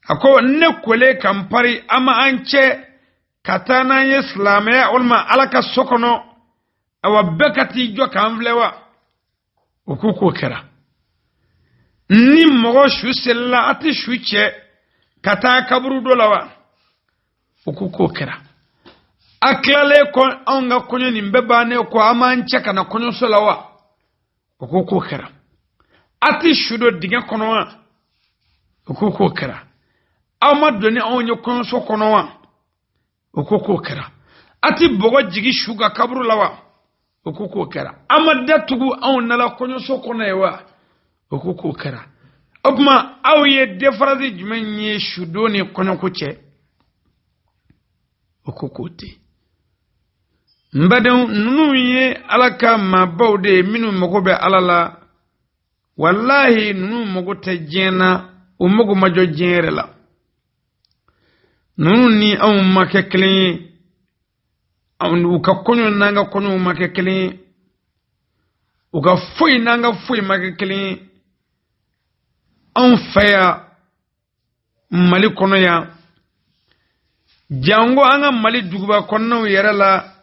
A ko ne kolen ka n pari, an ma an cɛ ka taa n'an ye silamɛya walima Ala ka so kɔnɔ, awa, bɛɛ ka t'i jɔ k'an filɛ wa? O ko k'o kɛra. Ni mɔgɔ su selila, a tɛ su cɛ ka taa kaburu dɔ la wa? O ko k'o kɛra. A tilalen kɔ anw ka kɔɲɔ nin bɛɛ bannen kɔ, an b'an cɛ ka na kɔɲɔso la wa? O ko k'o kɛra. A tɛ su don dingɛ kɔnɔ wa? O ko k'o kɛra. Aw ma don ni anw ye kɔɲɔso kɔnɔ wa? O ko k'o kɛra. A tɛ bɔgɔ jigi su ka kaburu la wa? O ko k'o kɛra. An ma da tugu anw nala kɔɲɔso kɔnɔ ye wa? O ko k'o kɛra. O tuma aw ye différence jumɛn ye sudon ni kɔɲɔko cɛ? O ko k'o tɛ. N badenw, ninnu ye Ala ka maabaw de ye minnu mago bɛ Ala la. Walahi, ninnu mago tɛ diɲɛ na, u mago ma jɔ diɲɛ yɛrɛ la. Ninnu ni anw ma kɛ kelen ye, u ka kɔɲɔ n'an ka kɔɲɔw ma kɛ kelen ye, u ka foyi n'an ka foyi ma kɛ kelen ye. Anw fɛ yan Mali kɔnɔ yan, janko an ka Mali duguba kɔnɔnaw yɛrɛ la,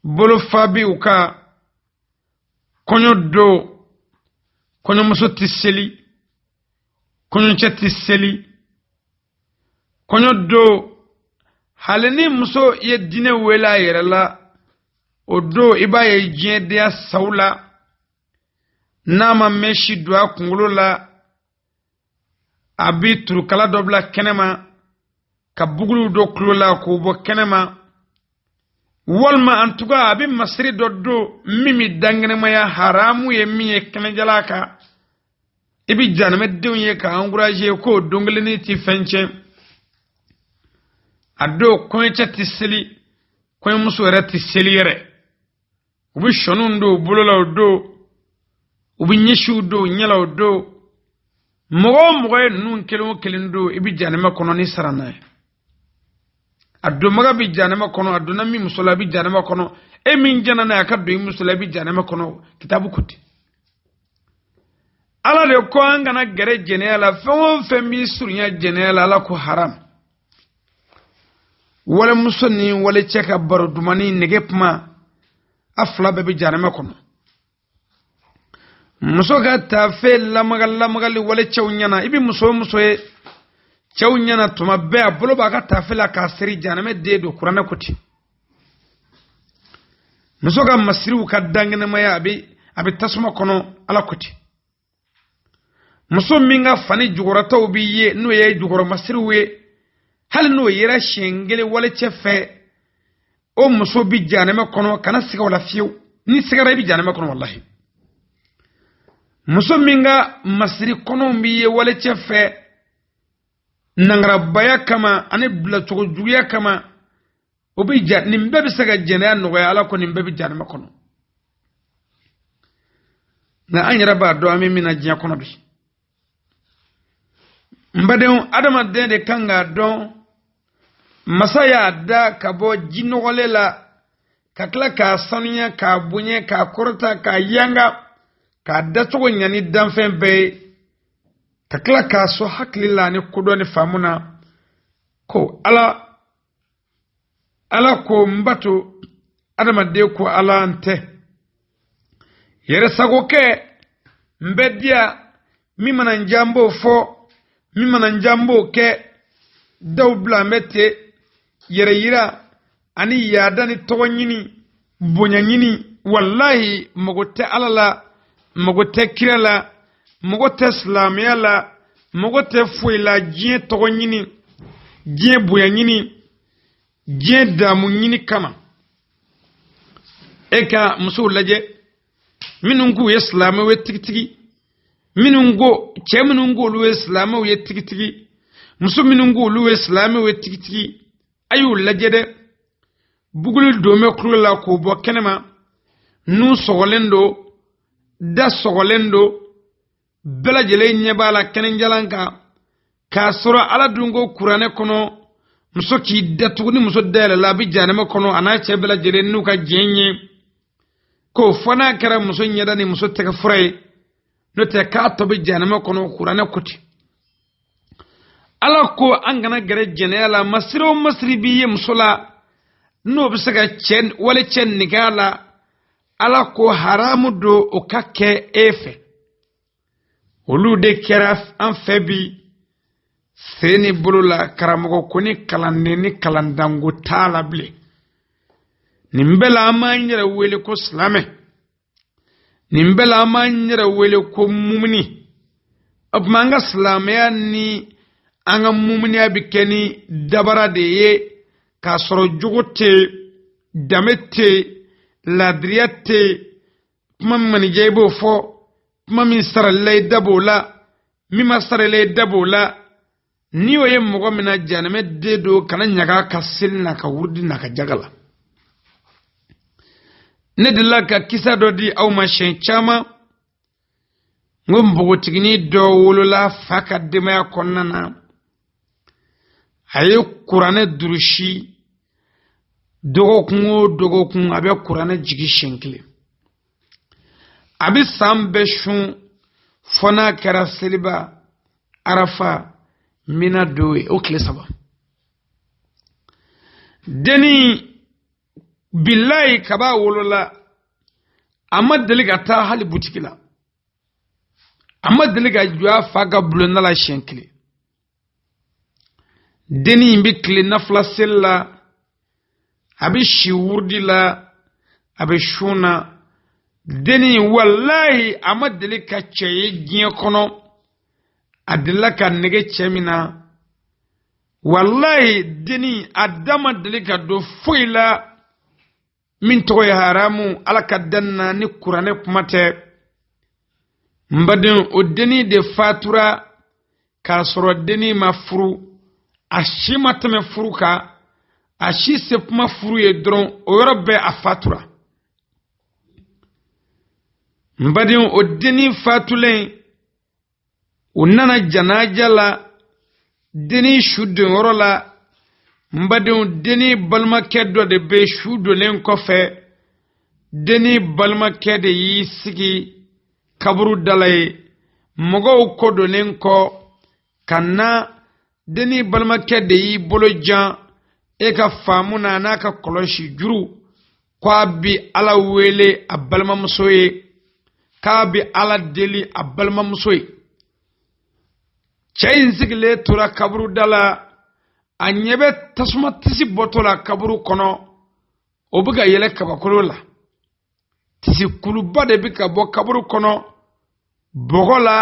bolofa bɛ u ka kɔɲɔ don, kɔɲɔmuso tɛ seli, kɔɲɔcɛ tɛ seli kɔɲɔ don. Hali ni muso ye diinɛ wele a yɛrɛ la o don, i b'a ye diɲɛdenya saw la, n'a ma mɛsi don a kunkolo la, a bɛ turukala dɔ bila kɛnɛma ka buguluw don tulo la k'o bɔ kɛnɛma, walima en tout cas a bɛ masiri dɔ don min bɛ dankɛnɛmaya, haramu ye min ye kɛnɛjalan kan. I bɛ janɛmɛdenw ye k'a encourager k'o don kelennin tɛ fɛn tiɲɛ. A don kɔɲɔcɛ tɛ seli, kɔɲɔmuso yɛrɛ tɛ seli yɛrɛ. U bɛ sɔniw don u bolo la o don, u bɛ ɲɛsiw don u ɲɛ la o don. Mɔgɔ o mɔgɔ ye ninnu kelen o kelen don, i bɛ janɛmɛ kɔnɔ ni sara n'a ye. A donbaga bɛ janɛmɛ kɔnɔ, a donna min muso la, a bɛ janɛmɛ kɔnɔ. E min jɛnna n'a ye a ka don i muso la, i bɛ janɛmɛ kɔnɔ. Kitabu ko ten. Ala de ko an kana gɛrɛ jɛnɛya la. Fɛn o fɛn b'i surunya jɛnɛya la, Ala ko haram. Walimuso ni walicɛ ka baro dumani nege kuma, a fila bɛɛ bɛ janɛmɛ kɔnɔ. Muso ka taafe lamaga lamagali walicɛw ɲɛna, i bɛ muso o muso ye cɛw ɲɛna tuma bɛɛ a bolo b'a ka taafe la k'a siri, janɛmɛ den don. Kuranɛ ko ten. Muso ka masiriw ka dankɛnɛmaya, a bɛ tasuma kɔnɔ. Ala ko ten. Muso min ka fani jukɔrɔtaw b'i ye, n'o ye jukɔrɔmasiriw ye, hali n'o yera siɲɛ kelen walicɛ fɛ, o muso bi janɛmɛ kɔnɔ. Kana siga o la fiyewu. Ni sigara, i bi janɛmɛ kɔnɔ walahi. Muso min ka masiri kɔnɔw b'i ye walicɛ fɛ nangarabaya kama ani bilacogo juguya kama, o bɛ ja. Nin bɛɛ bɛ se ka jɛnɛya nɔgɔya. Ala ko nin bɛɛ bɛ janɛmɛ kɔnɔ. Nka an yɛrɛ b'a dɔn an bɛ min na diɲɛ kɔnɔ bi. N badenw, adamaden de kan k'a dɔn masa y'a da ka bɔ ji nɔgɔlen la, ka tila k'a sanuya, k'a bonya, k'a kɔrɔta, k'a yanga, k'a dacogo ɲa ni danfɛn bɛɛ ye, ka tila k'a sɔn hakili la ani kodɔn ni faamu na ko Ala. Ala ko n bato, adamaden ko Ala n tɛ yɛrɛsago kɛ, n bɛ diya min mana n diya n b'o fɔ, min mana n diya n b'o kɛ, daw bila n bɛ ten, yɛrɛ yira ani yaada ni tɔgɔ ɲini, bonya ɲini. Walahi, mago tɛ Ala la, mago tɛ kira la, mago tɛ silamɛya la, mago tɛ foyi la. Diɲɛ tɔgɔ ɲini, diɲɛ bonya ɲini, diɲɛ damu ɲini kama. E ka musow lajɛ, minnu k'u ye silamɛw ye tigitigi, minnu ko, cɛ minnu k'olu ye silamɛw ye tigitigi, muso minnu k'olu ye silamɛw ye tigitigi, a y'u lajɛ dɛ. Buguli don bɛ kulo la k'o bɔ kɛnɛma, nun sɔgɔlen don, da sɔgɔlen don, bɛɛ lajɛlen ɲɛ b'a la kɛnɛjalan kan, k'a sɔrɔ Ala dun ko kuranɛ kɔnɔ muso k'i datugu. Ni muso dayɛlɛla, a bɛ janɛmɛ kɔnɔ, a n'a cɛ bɛɛ lajɛlen n'u ka jɛn ye. Ko fɔ n'a kɛra muso ɲɛda ni muso tɛgɛ fura ye, n'o tɛ k'a tɔ bɛ janɛmɛ kɔnɔ. Kuranɛ ko ten. Ala ko an kana gɛrɛ jɛnɛya la. Masiri o masiri b'i ye muso la, n'o bɛ se ka cɛ wale cɛ nege a la, Ala ko haramu don o ka kɛ e fɛ. Olu de kɛra an fɛ bi sen ni bolo la. Karamɔgɔ ko ni kalanden ni kalandanko t'a la bilen. Nin bɛɛ la, an b'an yɛrɛ wele ko silamɛ. Nin bɛɛ la, an b'an yɛrɛ wele ko mumuni. O tuma, an ka silamɛya ni an ka mumuniya bɛ kɛ ni dabara de ye, k'a sɔrɔ jogo tɛ yen, danbe tɛ yen, laadiriya tɛ yen. Kuma min man'i diya, i b'o fɔ. Kuma min saralila, i da b'o la. Min ma saralila, i da b'o la. N'i y'o ye mɔgɔ min na, janɛmɛ den don. Kana ɲaga ka seli n'a ka wurudi n'a ka jaga la. Ne delila ka kisa dɔ di aw ma siɲɛ caman. N ko npogotiginin dɔ wolola fa ka denbaya kɔnɔna na. A ye kuranɛ durusi dɔgɔkun o dɔgɔkun, a bɛ kuranɛ jigi siɲɛ kelen. A bɛ san bɛɛ sun fo n'a kɛra seliba, arafa, mina don ye, o tile 3. Denni bilayi, kab'a wolola a ma deli ka taa hali butigi la, a ma deli ka jɔ a fa ka bulonda la siɲɛ kelen. Denni in bɛ tile nafila seli la, a bɛ si wurudi la, a bɛ sun na. Denni in, walayi, a ma deli ka cɛ ye diɲɛ kɔnɔ. A delila ka nege cɛ min na, walayi, denni a da ma deli ka don foyi la min tɔgɔ ye haramu Ala ka dan na, ni kuranɛ kuma tɛ. N baden, o denni de fatura k'a sɔrɔ denni ma furu, a si ma tɛmɛ furu kan, a si se kuma furu ye dɔrɔn, o yɔrɔ bɛɛ a fatura. N baden, o denni fatulen, u nana janaja la denni su donyɔrɔ la. N badenw, denni balimakɛ dɔ de bɛ su donnen kɔfɛ, denni balimakɛ de y'i sigi kaburu da la ye. Mɔgɔw kɔ donnen kɔ ka na, denni balimakɛ de y'i bolo jan e ka faamu na n'a ka kɔlɔsi juru, ko a bi Ala wele a balimamuso ye, k'a bi Ala deli a balimamuso ye. Cɛ in sigilen tora kaburu da la, a ɲɛ bɛ tasuma tisi bɔtɔ la kaburu kɔnɔ, o bɛ ka yɛlɛ kabakolo la. Tisi kuluba de bɛ ka bɔ kaburu kɔnɔ bɔgɔ la,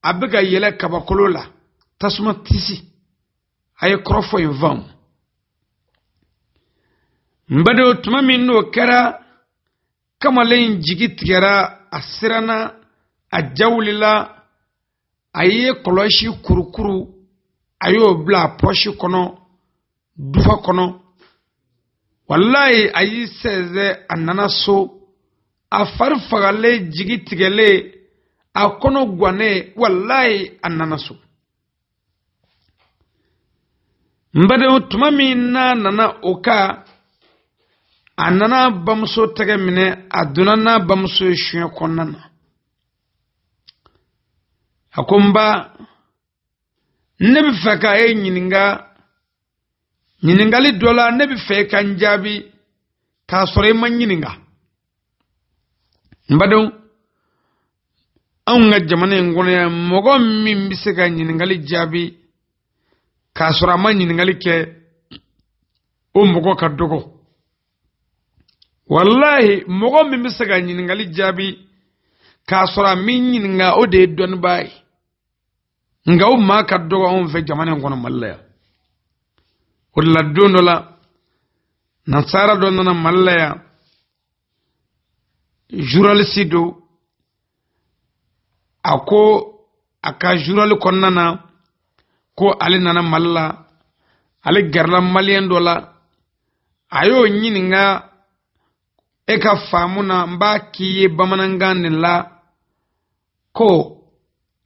a bɛ ka yɛlɛ kabakolo la, tasuma tisi. A ye kɔrɔfɔ in faamu, n badenw. Tuma min n'o kɛra, kamalen in jigi tigɛra, a siranna, a ja wulila. A ye kɔlɔsi kurukuru, a y'o bila a pɔsi kɔnɔ, dufa kɔnɔ. Walayi, a y'i sɛnsɛn, a nana so, a fari fagalen, jigi tigɛlen, a kɔnɔ gannen. Walayi, a nana so. N badenw, tuma min n'a nana o kan, a nana bamuso tɛgɛ minɛ, a donna n'a bamuso ye soɲɛ kɔnɔna na. A ko: n ba, ne bɛ fɛ ka e ɲininka ɲininkali dɔ la, ne bɛ fɛ e ka n jaabi k'a sɔrɔ i ma n ɲininka. N badenw, anw ka jamana in kɔnɔ yan, mɔgɔ min bɛ se ka ɲininkali jaabi k'a sɔrɔ a ma ɲininkali kɛ, o mɔgɔ ka dɔgɔ. Walahi, mɔgɔ min bɛ se ka ɲininkali jaabi k'a sɔrɔ a m'i ɲininka, o de ye dɔnnibaa ye. Nka o maa ka dɔgɔ anw fɛ jamana in kɔnɔ, Mali la yan. O de la, don dɔ la, nasara dɔ nana Mali la yan, journaliste don. A ko a ka journal kɔnɔna na ko ale nana Mali la, ale gɛrɛla maliyɛn dɔ la, a y'o ɲininka: e ka faamu na, n b'a k'i ye bamanankan de la, ko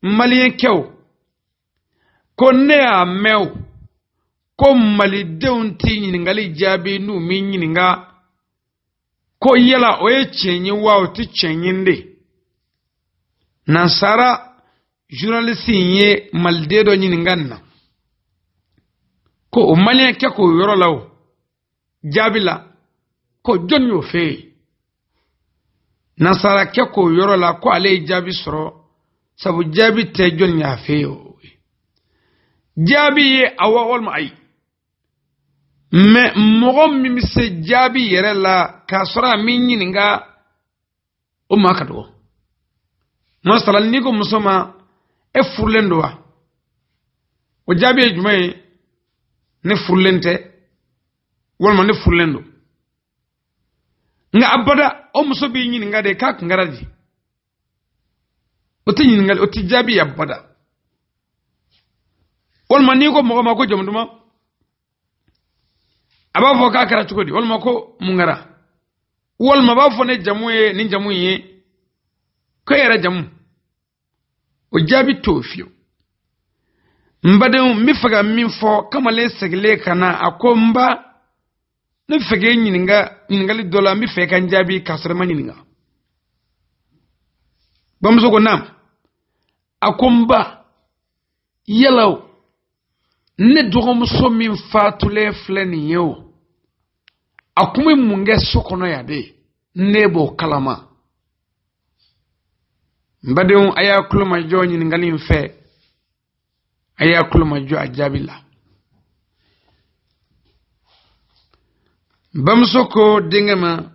maliyɛnkɛw ko ne y'a mɛn o, ko malidenw tɛ ɲininkali jaabi n'u m'i ɲininka, ko yala o ye tiɲɛ ye wa, o tɛ tiɲɛ ye de? Nansara journaliste in ye maliden dɔ ɲininka nin na, ko o maliyɛnkɛ k'o yɔrɔ la, o jaabi la ko jɔnni y'o fɛ yen? Nasarakɛ k'o yɔrɔ la ko ale ye jaabi sɔrɔ, sabu jaabi tɛ jɔnni y'a fɛ yen, o jaabi ye awɔ walima ayi. Mɛ mɔgɔ min bɛ se jaabi yɛrɛ la k'a sɔrɔ a m'i ɲininka, o maa ka dɔgɔ. Masala, n'i ko muso ma: e furulen don wa? O jaabi ye jumɛn ye? Ne furulen tɛ, walima ne furulen don. Nka abada, o muso b'i ɲininka de k'a kun kɛra di. O tɛ ɲininkali, o tɛ jaabi ye abada. Walima n'i ko mɔgɔ ma ko jamu duman, a b'a fɔ k'a kɛra cogo di, walima ko mun kɛra, walima a b'a fɔ ne jamu ye nin jamu in ye, ko e yɛrɛ jamu. O jaabi t'o fiyewu. N badenw, n bɛ fɛ ka min fɔ, kamalen segilen ka na, a ko n ba, ne bɛ fɛ k'e ɲininka ɲininkali dɔ la, n bɛ fɛ i ka n jaabi k'a sɔrɔ i ma ɲininka. Bamuso ko naam. A ko n ba, yala o, ne dɔgɔmuso min fatulen filɛ nin ye o, a kun bɛ mun kɛ so kɔnɔ yan de, ne b'o kalama? N badenw, a y'a tulo majɔ ɲininkali in fɛ, a y'a tulo majɔ a jaabi la. Bamuso ko denkɛ ma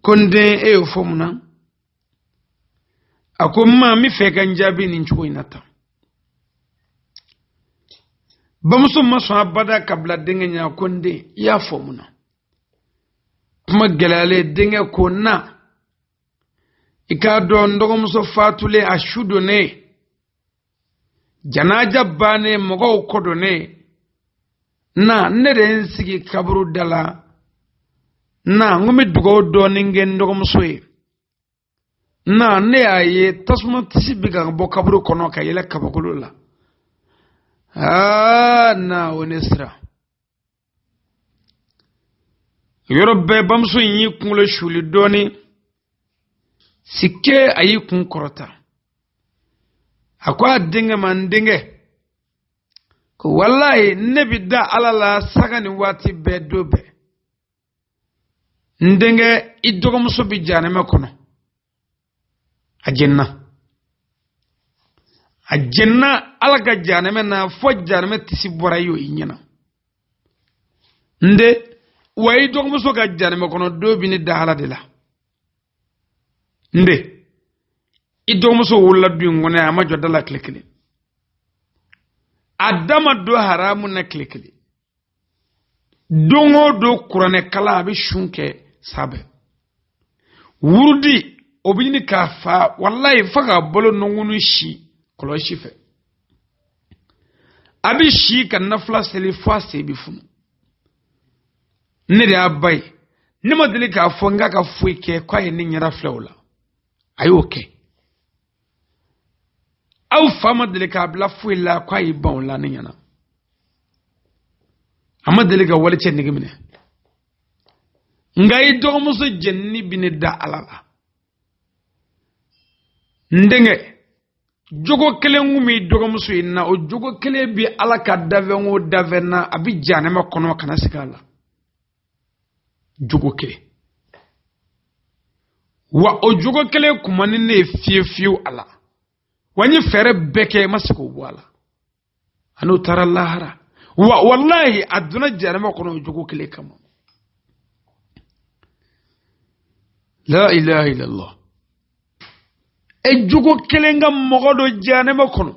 ko n den, e y'o fɔ mun na? A ko n ma, n bɛ fɛ ka n jaabi nin cogo in na tan. Bamuso ma sɔn abada ka bila denkɛ ɲɛ. A ko n den, i y'a fɔ mun na? Kuma gɛlɛyalen, denkɛ ko na, i k'a dɔn n dɔgɔmuso fatulen, a su donnen, janaja bannen, mɔgɔw kɔ donnen na, ne de ye n sigi kaburu da la na, n ko n bɛ dugawu dɔɔnin kɛ n dɔgɔmuso ye na, ne y'a ye tasuma tisi bɛ ka bɔ kaburu kɔnɔ ka yɛlɛ kabakolo la. Aa na, o ne siran. Yɔrɔ bɛɛ bamuso in y'i kunkolo suli dɔɔnin sike, a y'i kun kɔrɔta, a ko a denkɛ ma, n denkɛ, ko walayi ne bi da Ala la saga ni waati bɛɛ, don bɛɛ. N denkɛ, i dɔgɔmuso bi jahanama kɔnɔ, a jenina, a jenina Ala ka jahanama na fo jahanama tisi bɔra i y'o i ɲɛna. N den, wa i dɔgɔmuso ka jahanama kɔnɔ don bi ne da Ala de la. N den, i dɔgɔmuso wolola du in kɔnɔ yan, a ma jɔ da la tile kelen, a da ma don haramu na tile kelen. Don o don kuranɛ kalan, a bɛ sun kɛ sabɛ wurudi, o bɛ ɲini k'a fa, walayi, fo k'a bolo nɔnkɔnnu si kɔlɔsi fɛ, a bɛ si ka nafila seli fo a sen bɛ funu. Ne de y'a ba ye, ne ma deli k'a fɔ n k'a ka foyi kɛ k'a ye ne ɲɛda filɛ o la, a y'o kɛ. Aw fa ma deli k'a bila foyi la k'a y'i ban o la ne ɲɛna. A ma deli ka walicɛ nege minɛ. Nka i dɔgɔmuso jenini bi ne da Ala la. N denkɛ, jogo kelen kun b'i dɔgɔmuso in na, o jogo kelen bi Ala ka dafɛn o dafɛn na, a bi jahanama kɔnɔ kana sigi a la. Jogo kelen wa, o jogo kelen kun man di ne ye fiyewu fiyewu a la. Wa n ye fɛɛrɛ bɛɛ kɛ, n ma se k'o bɔ a la. A n'o taara lahara wa, walahi, a donna jahanama kɔnɔ o jogo kelen kama. La ilaha illallah. E jogo kelen ka mɔgɔ don jahanama kɔnɔ.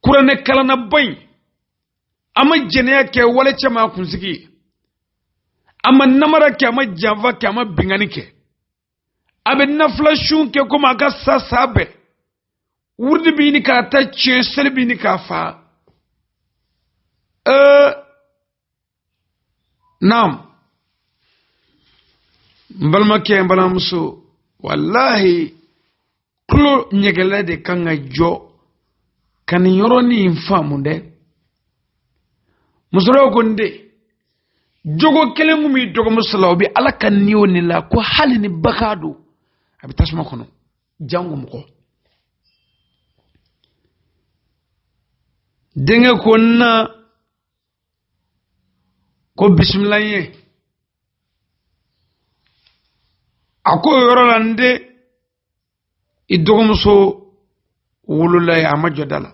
Kuranɛ kalannaba in, a ma jɛnɛya kɛ, walicɛ ma kunsigi ye, a ma namara kɛ, a ma janfa kɛ, a ma binkanni kɛ, a bɛ nafila sun kɛ komi a ka sa sa bɛɛ, wurudi bɛ ɲini k'a ta tiɲɛ, seli bɛ ɲini k'a fa. Naam, n balimakɛ, n balimamuso, walahi, tulo ɲɛgɛlɛ de kan ka jɔ ka nin yɔrɔnin in faamu dɛ. Musokɔrɔba ko n den, jogo kelen kun b'i dɔgɔmuso la, o bɛ Ala ka ni o ni la ko hali ni bagan don, a bɛ tasuma kɔnɔ, jango mɔgɔ. Denkɛ ko n na, ko bisimila n ye. A ko o yɔrɔ la, n den, i dɔgɔmuso wolola ye, a ma jɔ da la.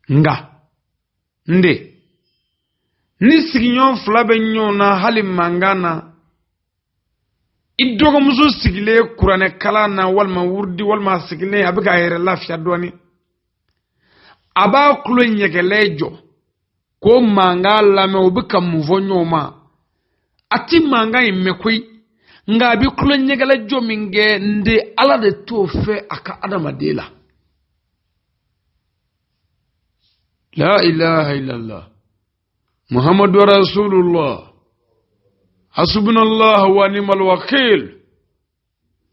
Nka n den, ni sigiɲɔgɔn fila bɛ ɲɔgɔn na hali mankan na, i dɔgɔmuso sigilen kuranɛ kalan na walima wurudi walima a sigilen a bɛ k'a yɛrɛ lafiya dɔɔnin, a b'a tulo ɲɛgɛlɛ jɔ k'o mankan lamɛn, u bɛ ka mun fɔ ɲɔgɔn ma, a ti mankan in mɛn koyi, nka a bɛ tulo ɲɛgɛlɛ jɔ min kɛ, n den, Ala de t'o fɛ a ka adamaden la. La ilaha illallah muhammadu rasulullah, hasbunallah wa ni'mal wakil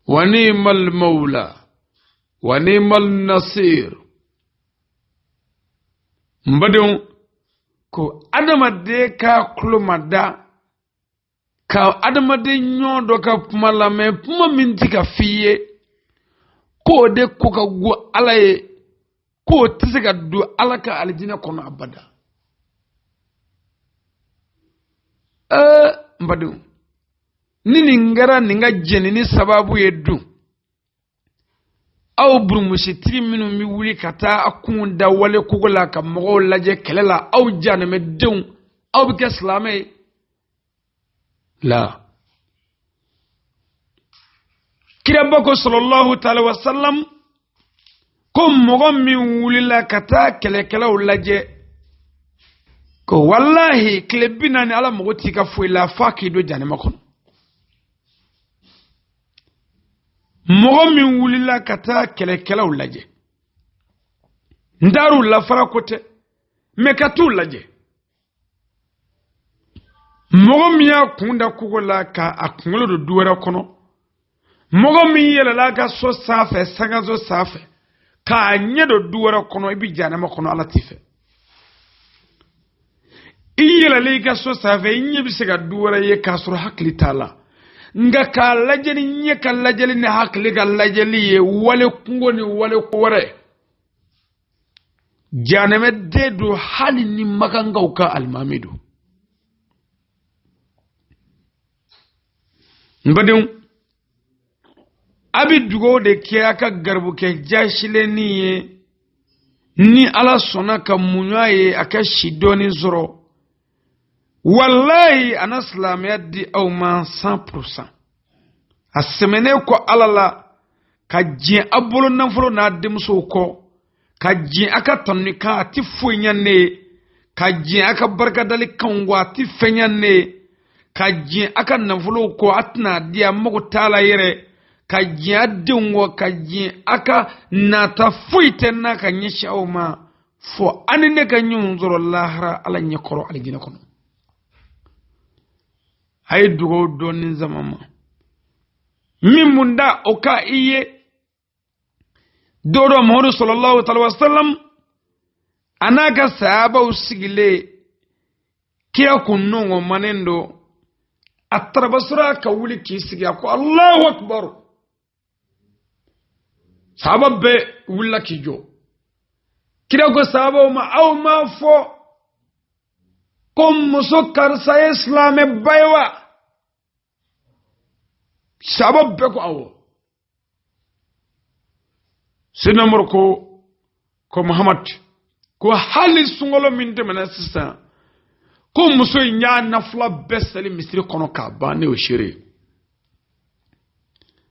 wa ni'mal mawla wa ni'mal nasir. N badenw, ko adamaden ka tulo mada ka adamaden ɲɔgɔn dɔ ka kuma lamɛn, kuma min ti ka f'i ye, k'o de ko ka go Ala ye, k'o tɛ se ka don Ala ka alijinɛ kɔnɔ abada. N badenw, ni nin kɛra nin ka jɛnini sababu ye dun, aw burumusitigi minnu bɛ wuli ka taa a kun da wale kogo la ka mɔgɔw lajɛ kɛlɛ la, aw janɛmɛdenw, aw bɛ kɛ silamɛ ye la. Kiraba ko sallallahu taala wa sallam ko mɔgɔ min wulila ka taa kɛlɛkɛlaw lajɛ, ko walahi tile 40 Ala mago t'i ka foyi la f'a k'i don janɛmɛ kɔnɔ. Mɔgɔ min wulila ka taa kɛlɛkɛlaw lajɛ, n taar'u lafara ko tɛ, mɛ ka t'u lajɛ. Mɔgɔ min y'a kun da kogo la ka a kunkolo don du wɛrɛ kɔnɔ, mɔgɔ min yɛlɛla a ka so sanfɛ, sankanso sanfɛ, k'a ɲɛ don du wɛrɛ kɔnɔ, i bɛ jahanama kɔnɔ, Ala t'i fɛ. I yɛlɛlen i ka so sanfɛ, i ɲɛ bɛ se ka du wɛrɛ ye k'a sɔrɔ hakili t'a la, nka k'a lajɛ ni ɲɛ ka lajɛli ni hakili ka lajɛli ye, wale kungo ni wale ko wɛrɛ, jahanamɛden don, hali ni makankaw ka alimami don. N badenw, a bɛ dugawu de kɛ a ka garibukɛ jasilennin ye, ni Ala sɔnna ka muɲu a ye a ka si dɔɔni sɔrɔ, walayi a na silamɛya di aw ma 100%. A sɛmɛnen kɔ Ala la ka diɲɛ a bolo nafolo n'a denmusow kɔ, ka diɲɛ a ka tanunikan, a ti foyi ɲɛ ne ye, ka diɲɛ a ka barikadali kanw kɔ, a ti fɛn ɲɛ ne ye, ka diɲɛ a ka nafolow kɔ, a tɛna a di, a mago t'a la yɛrɛ, ka diɲɛ a denw kɔ, ka diɲɛ a ka nata foyi tɛ n'a ka ɲɛsin aw ma, fo a ni ne ka ɲɔgɔn sɔrɔ lahara Ala ɲɛkɔrɔ alijinɛ kɔnɔ. A ye dugawu dɔɔni sama ma min mun da o ka i ye. Don dɔ Muhamadu sallallahu alaihi wa sallam a n'a ka sahabaw sigilen, kira kun nɔngɔnmanen don, a tarabasɔrɔ ka wuli k'i sigi, a ko Allahu akbar. Sahaba bɛɛ wulila k'i jɔ. Kira ko sahabaw ma, aw m'a fɔ ko muso karisa ye silamɛba ye wa? Sahaba bɛɛ ko awɔ. Seydina Umaru ko Muhammad, ko hali sunkalo min tɛmɛna sisan, ko muso in y'a nafila bɛɛ seli misiri kɔnɔ k'a ban, ne y'o seere ye.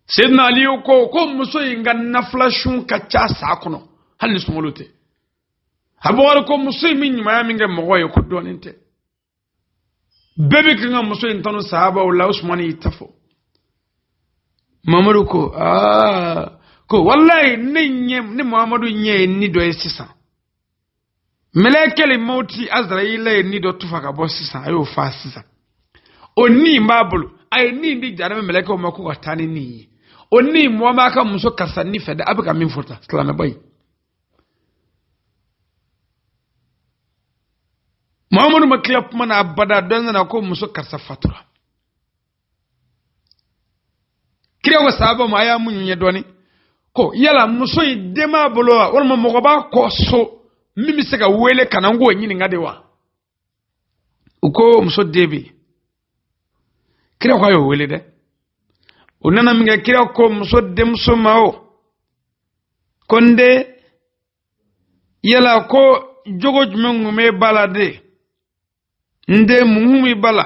Seydina Aliyu ko muso in ka nafila sun ka ca saa kɔnɔ, hali ni sunkalo tɛ. Abubakar ko muso in bɛ ɲumanya min kɛ mɔgɔ ye, ko dɔɔnin tɛ. Bɛɛ bɛ kan ka muso in tanu sahabaw la, Usumani y'i ta fɔ. Mamadu ko aa, ko walayi ne ɲɛ, ne Muhamadu ɲɛ ye ni dɔ ye sisan. Mɛlɛkɛli mawuti Azarayila ye ni dɔ tufa ka bɔ sisan, a y'o fa sisan. O ni in b'a bolo, a ye ni in di jahanama mɛlɛkɛw ma ko ka taa ni ni ye. O ni in mɔgɔ b'a ka muso karisa ni fɛ dɛ, a bɛ ka min fɔ tan, silamɛba in. Muhamadu ma tila kuma na abada, dɔ nana ko muso karisa fatura. Kira ko sahaba ma, a y'a muɲu ɲɛ dɔɔni, ko yala muso in den b'a bolo wa, walima mɔgɔ b'a kɔ so min bɛ se ka wele ka na n k'o ɲininka de wa? U ko muso den bɛ yen. Kira ko a y'o wele dɛ. O nana min kɛ, kira ko muso denmuso ma, o ko n den, yala ko jogo jumɛn kun bɛ ba la de? N den, mun kun bɛ ba la?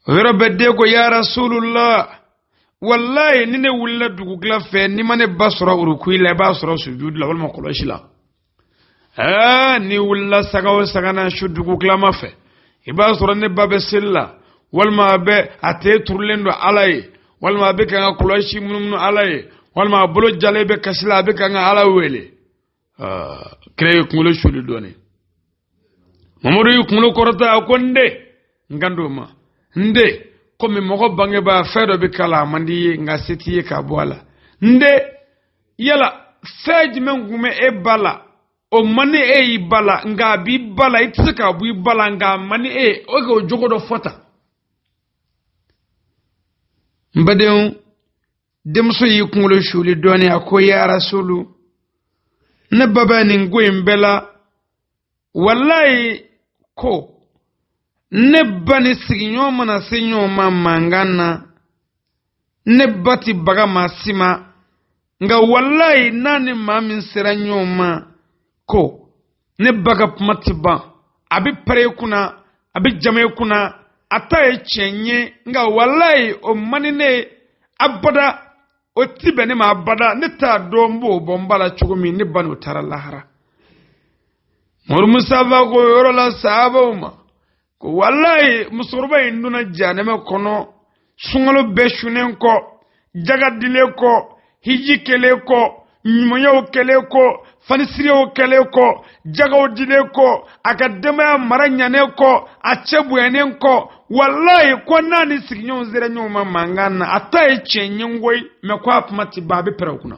O yɔrɔ bɛɛ den ko ya Rasulullah, walayi ni ne wulila dugukila fɛ, n'i ma ne ba sɔrɔ urukui la, i b'a sɔrɔ sujudu la walima kɔlɔsi la. N'i wulila saga o saga na su dugukilama fɛ, i b'a sɔrɔ ne ba bɛ seli la, walima a bɛ a ten turulen don Ala ye, walima a bɛ ka n ka kɔlɔsi munumunu Ala ye, walima a bolo jalen bɛ kasi la, a bɛ ka n ka Ala wele. Kira ye kunkolo suli dɔɔnin. Mamadu y'i kunkolo kɔrɔta, a ko n den, n kan d'o ma, n den, komi mɔgɔ bangebaa fɛn dɔ bɛ k'a la a man di i ye, nka se t'i ye k'a bɔ a la. N den, yala fɛn jumɛn kun bɛ e ba la? O man di e y'i ba la, nka a b'i ba la, i tɛ se k'a bɔ i ba la, nka a man di e ye. O k'o jogo dɔ fɔ tan. N badenw, denmuso y'i kunkolo suli dɔɔni, a ko ya Rasulu, ne ba bɛ nin ko in bɛɛ la. Walayi, ko ne ba ni sigiɲɔgɔn mana se ɲɔgɔn ma mankan na, ne ba ti baga maa si ma, nka walayi, n'a ni maa min sera ɲɔgɔn ma, ko ne ba ka kuma ti ban, a bɛ pɛrɛ i kunna, a bɛ jama i kunna, a ta ye tiɲɛ ye, nka walayi, o man di ne ye abada, o ti bɛn ne ma abada. Ne t'a dɔn n b'o bɔ n ba la cogo min, ne ba n'o taara lahara. Mori Mustafa ko yɔrɔ la sahabaw ma ko walayi, musokɔrɔba in donna jahanama kɔnɔ sunkalo bɛɛ sunnen kɔ, jaga dilen kɔ, hiji kɛlen kɔ, ɲumanyaw kɛlen kɔ, fanisiriyaw kɛlen kɔ, jagaw dilen kɔ, a ka denbaya mara ɲanen kɔ, a cɛ bonyanen kɔ. Walayi, ko n'a ni sigiɲɔgɔnw sera ɲɔgɔn ma mankan na, a ta ye tiɲɛ ye koyi, mɛ ko a kuma ti ban, a bɛ pɛrɛn o kunna.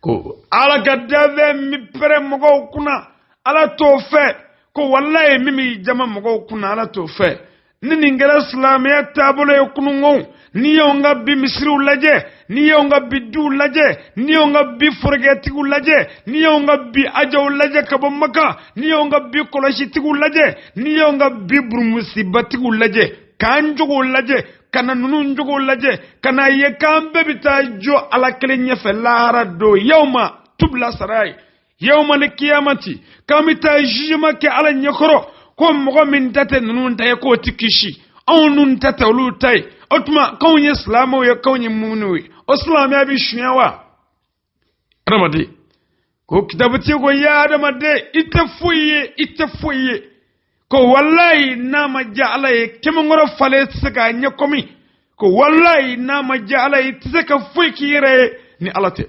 Ko Ala ka danfɛn min pɛrɛn mɔgɔw kunna, Ala t'o fɛ. Ko walayi, min b'i jama mɔgɔw kunna, Ala t'o fɛ. Ni nin kɛra silamɛya taabolo ye kununko, n'i y'anw ka bi misiriw lajɛ, n'i y'anw ka bi duw lajɛ, n'i y'anw ka bi forokɛtigiw lajɛ, n'i y'anw ka bi ajaw lajɛ ka bɔ Maka, n'i y'anw ka bi kɔlɔsitigiw lajɛ, n'i y'anw ka bi burumusibatigiw lajɛ, k'an jogow lajɛ, ka na ninnu jogow lajɛ, ka n'a ye k'an bɛɛ bɛ taa jɔ Ala kelen ɲɛfɛ lahara don, yawma tubila sarayi, yawmal kiyamati, k'an bɛ taa jugement kɛ Ala ɲɛkɔrɔ, ko mɔgɔ min ta tɛ ninnu ta ye, k'o tɛ kisi, anw ninnu ta tɛ olu ta ye. O tuma k'anw ye silamɛw ye, k'anw ye muminiw ye, o silamɛya bɛ suɲɛ wa? Adamaden ko kitabutigi ko ya adamaden, i tɛ foyi ye, i tɛ foyi ye. Ko walayi, n'a ma diya Ala ye, kɛmɛkɔrɔ falen tɛ se k'a ɲɛ kɔmi. Ko walayi, n'a ma diya Ala ye, i tɛ se ka foyi k'i yɛrɛ ye ni Ala tɛ.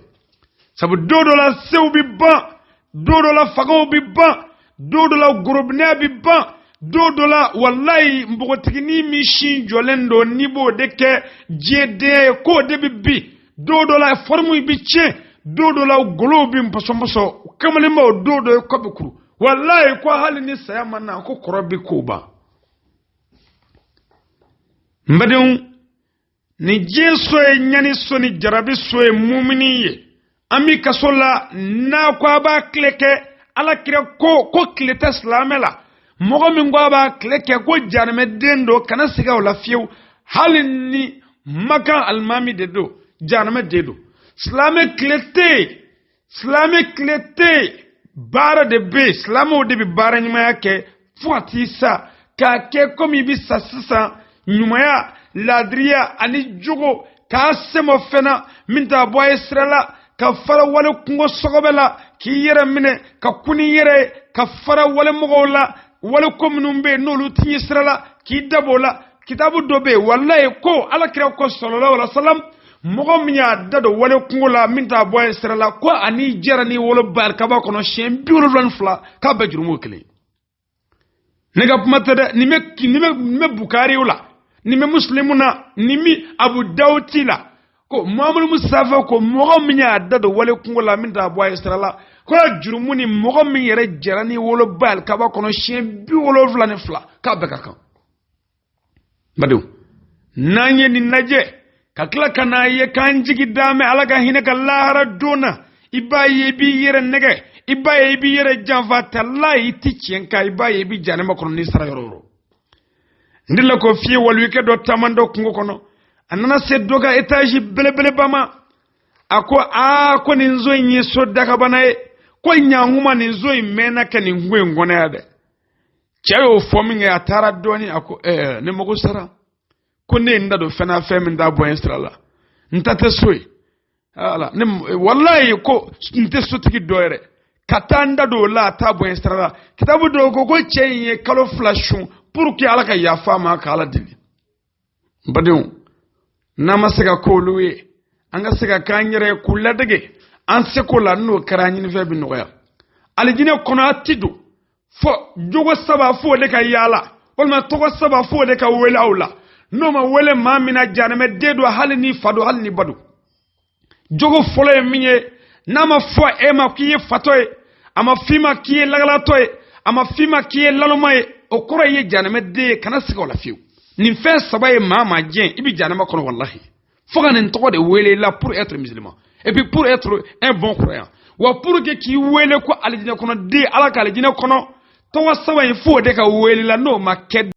Sabu don dɔ la sew bɛ ban, don dɔ la fagaw bɛ ban, don dɔ la gorobinɛ bɛ ban, don dɔ la walayi, npogotiginin min sin jɔlen don, n'i b'o de kɛ diɲɛ denya ye, k'o de bɛ bin. Don dɔ la fɔrimuw bɛ tiɲɛ, don dɔ la golow bɛ pɔsɔnpɔsɔn, kamalenbaw don dɔ kɔ bɛ kuru. Walayi, ko hali ni saya ma na, ko kɔrɔ bɛ kow ban. N badenw, ni diɲɛ so ye ɲani so ni jarabi so ye mumini ye, an bɛ kaso la n'a ko a b'a tile kɛ. Ala kira ko tile tɛ silamɛ la. Mɔgɔ min ko a b'a tile kɛ, ko jahanamɛden don, kana siga o la fiyewu. Hali ni Makan alimami de don, jahanamɛ den don. Silamɛ tile tɛ yen, silamɛ tile tɛ yen, baara de bɛ yen. Silamɛw de bɛ baara ɲumanya kɛ fo ka t'i sa, k'a kɛ komi i bɛ sa sisan. Ɲumanya, laadiriya ani jogo, k'a sɛmɔ fɛn na min t'a bɔ a ye sira la, ka fara wale kungo sɔgɔbɛ la, k'i yɛrɛ minɛ ka kun n'i yɛrɛ ye, ka fara wale mɔgɔw la, wale ko minnu bɛ yen n'olu ti ɲɛ sira la, k'i dabɔ o la. Kitabu dɔ bɛ yen, walayi, ko Ala kira ko sallallahu alaihi wasallam, mɔgɔ min y'a da don wale kungo la min t'a bɔ a ye sira la, ko ani jɛra ni wolo barikaba kɔnɔ siɲɛ 72, k'a bɛɛ jurumu kelen. Ne ka kuma tɛ dɛ, nin bɛ Bukari la, nin bɛ Muslimu na, nin bɛ Abu Dawuti la. Ko Muhamadu Mustafa ko mɔgɔ min y'a da don wale kungo la min t'a bɔ a ye sira la, ko jurumu ni mɔgɔ min yɛrɛ jɛra ni woloba alikaba kɔnɔ siɲɛ 72, k'a bɛɛ ka kan. Badenw, n'an ye nin lajɛ ka tila ka n'a ye k'an jigi daamɛ Ala ka hinɛ ka lahara don na, i b'a ye i b'i yɛrɛ nɛgɛ, i b'a ye i b'i yɛrɛ janfa talayi, i ti tiɲɛ kan, i b'a ye i bɛ jahanama kɔnɔ n'i sara yɔrɔ o yɔrɔ. N delila k'o f'i ye, waliyukɛ dɔ taama dɔ kungo kɔnɔ, a nana se dɔ ka etazi belebeleba ma. A ko aa, ko nin so in ye so dakabana ye, ko ɲankuma nin so in mɛnna kɛ nin kungo in kɔnɔ yan dɛ. Cɛ y'o fɔ min kɛ, a taara dɔɔni, a ko ɛɛ, ne mago sara, ko ne ye n da don fɛn na, fɛn min t'a bɔ n sira la, n ta tɛ so ye ala ne walayi, ko n tɛ sotigi dɔ yɛrɛ ka taa n da don o la, a t'a bɔ n sira la. Kitabu dɔw ko cɛ in ye kalo 2 sun pour que Ala ka yafa a ma, ka Ala deli. N badenw, n'an ma se ka k'olu ye, an ka se ka k'an yɛrɛ ye k'u ladege an seko la. N'o kɛra, an ɲinifɛn bɛ nɔgɔya. Alijinɛ kɔnɔ a ti don fo jogo saba f'o de ka yaala, walima tɔgɔ saba f'o de ka wele aw la. N'o ma wele maa min na, jahanamɛ den don, hali ni fa don, hali ni ba don. Jogo fɔlɔ ye min ye, n'a ma fɔ e ma k'i ye fatɔ ye. A ma f'i ma k'i ye lagalatɔ ye, a ma f'i ma k'i ye laloma ye. O kɔrɔ i ye janɛmɛden ye. Kana siga o la fiyewu. Nin fɛn saba ye maa maa jɛn, i bɛ janɛmɛ kɔnɔ, walahi. Fo ka nin tɔgɔ de wele la pour être musulman et puis pour être un bon croyant, wa pour que k'i wele ko alijinɛ kɔnɔ den, Ala ka alijinɛ kɔnɔ, tɔgɔ saba in, f'o de ka wele la. N'o ma kɛ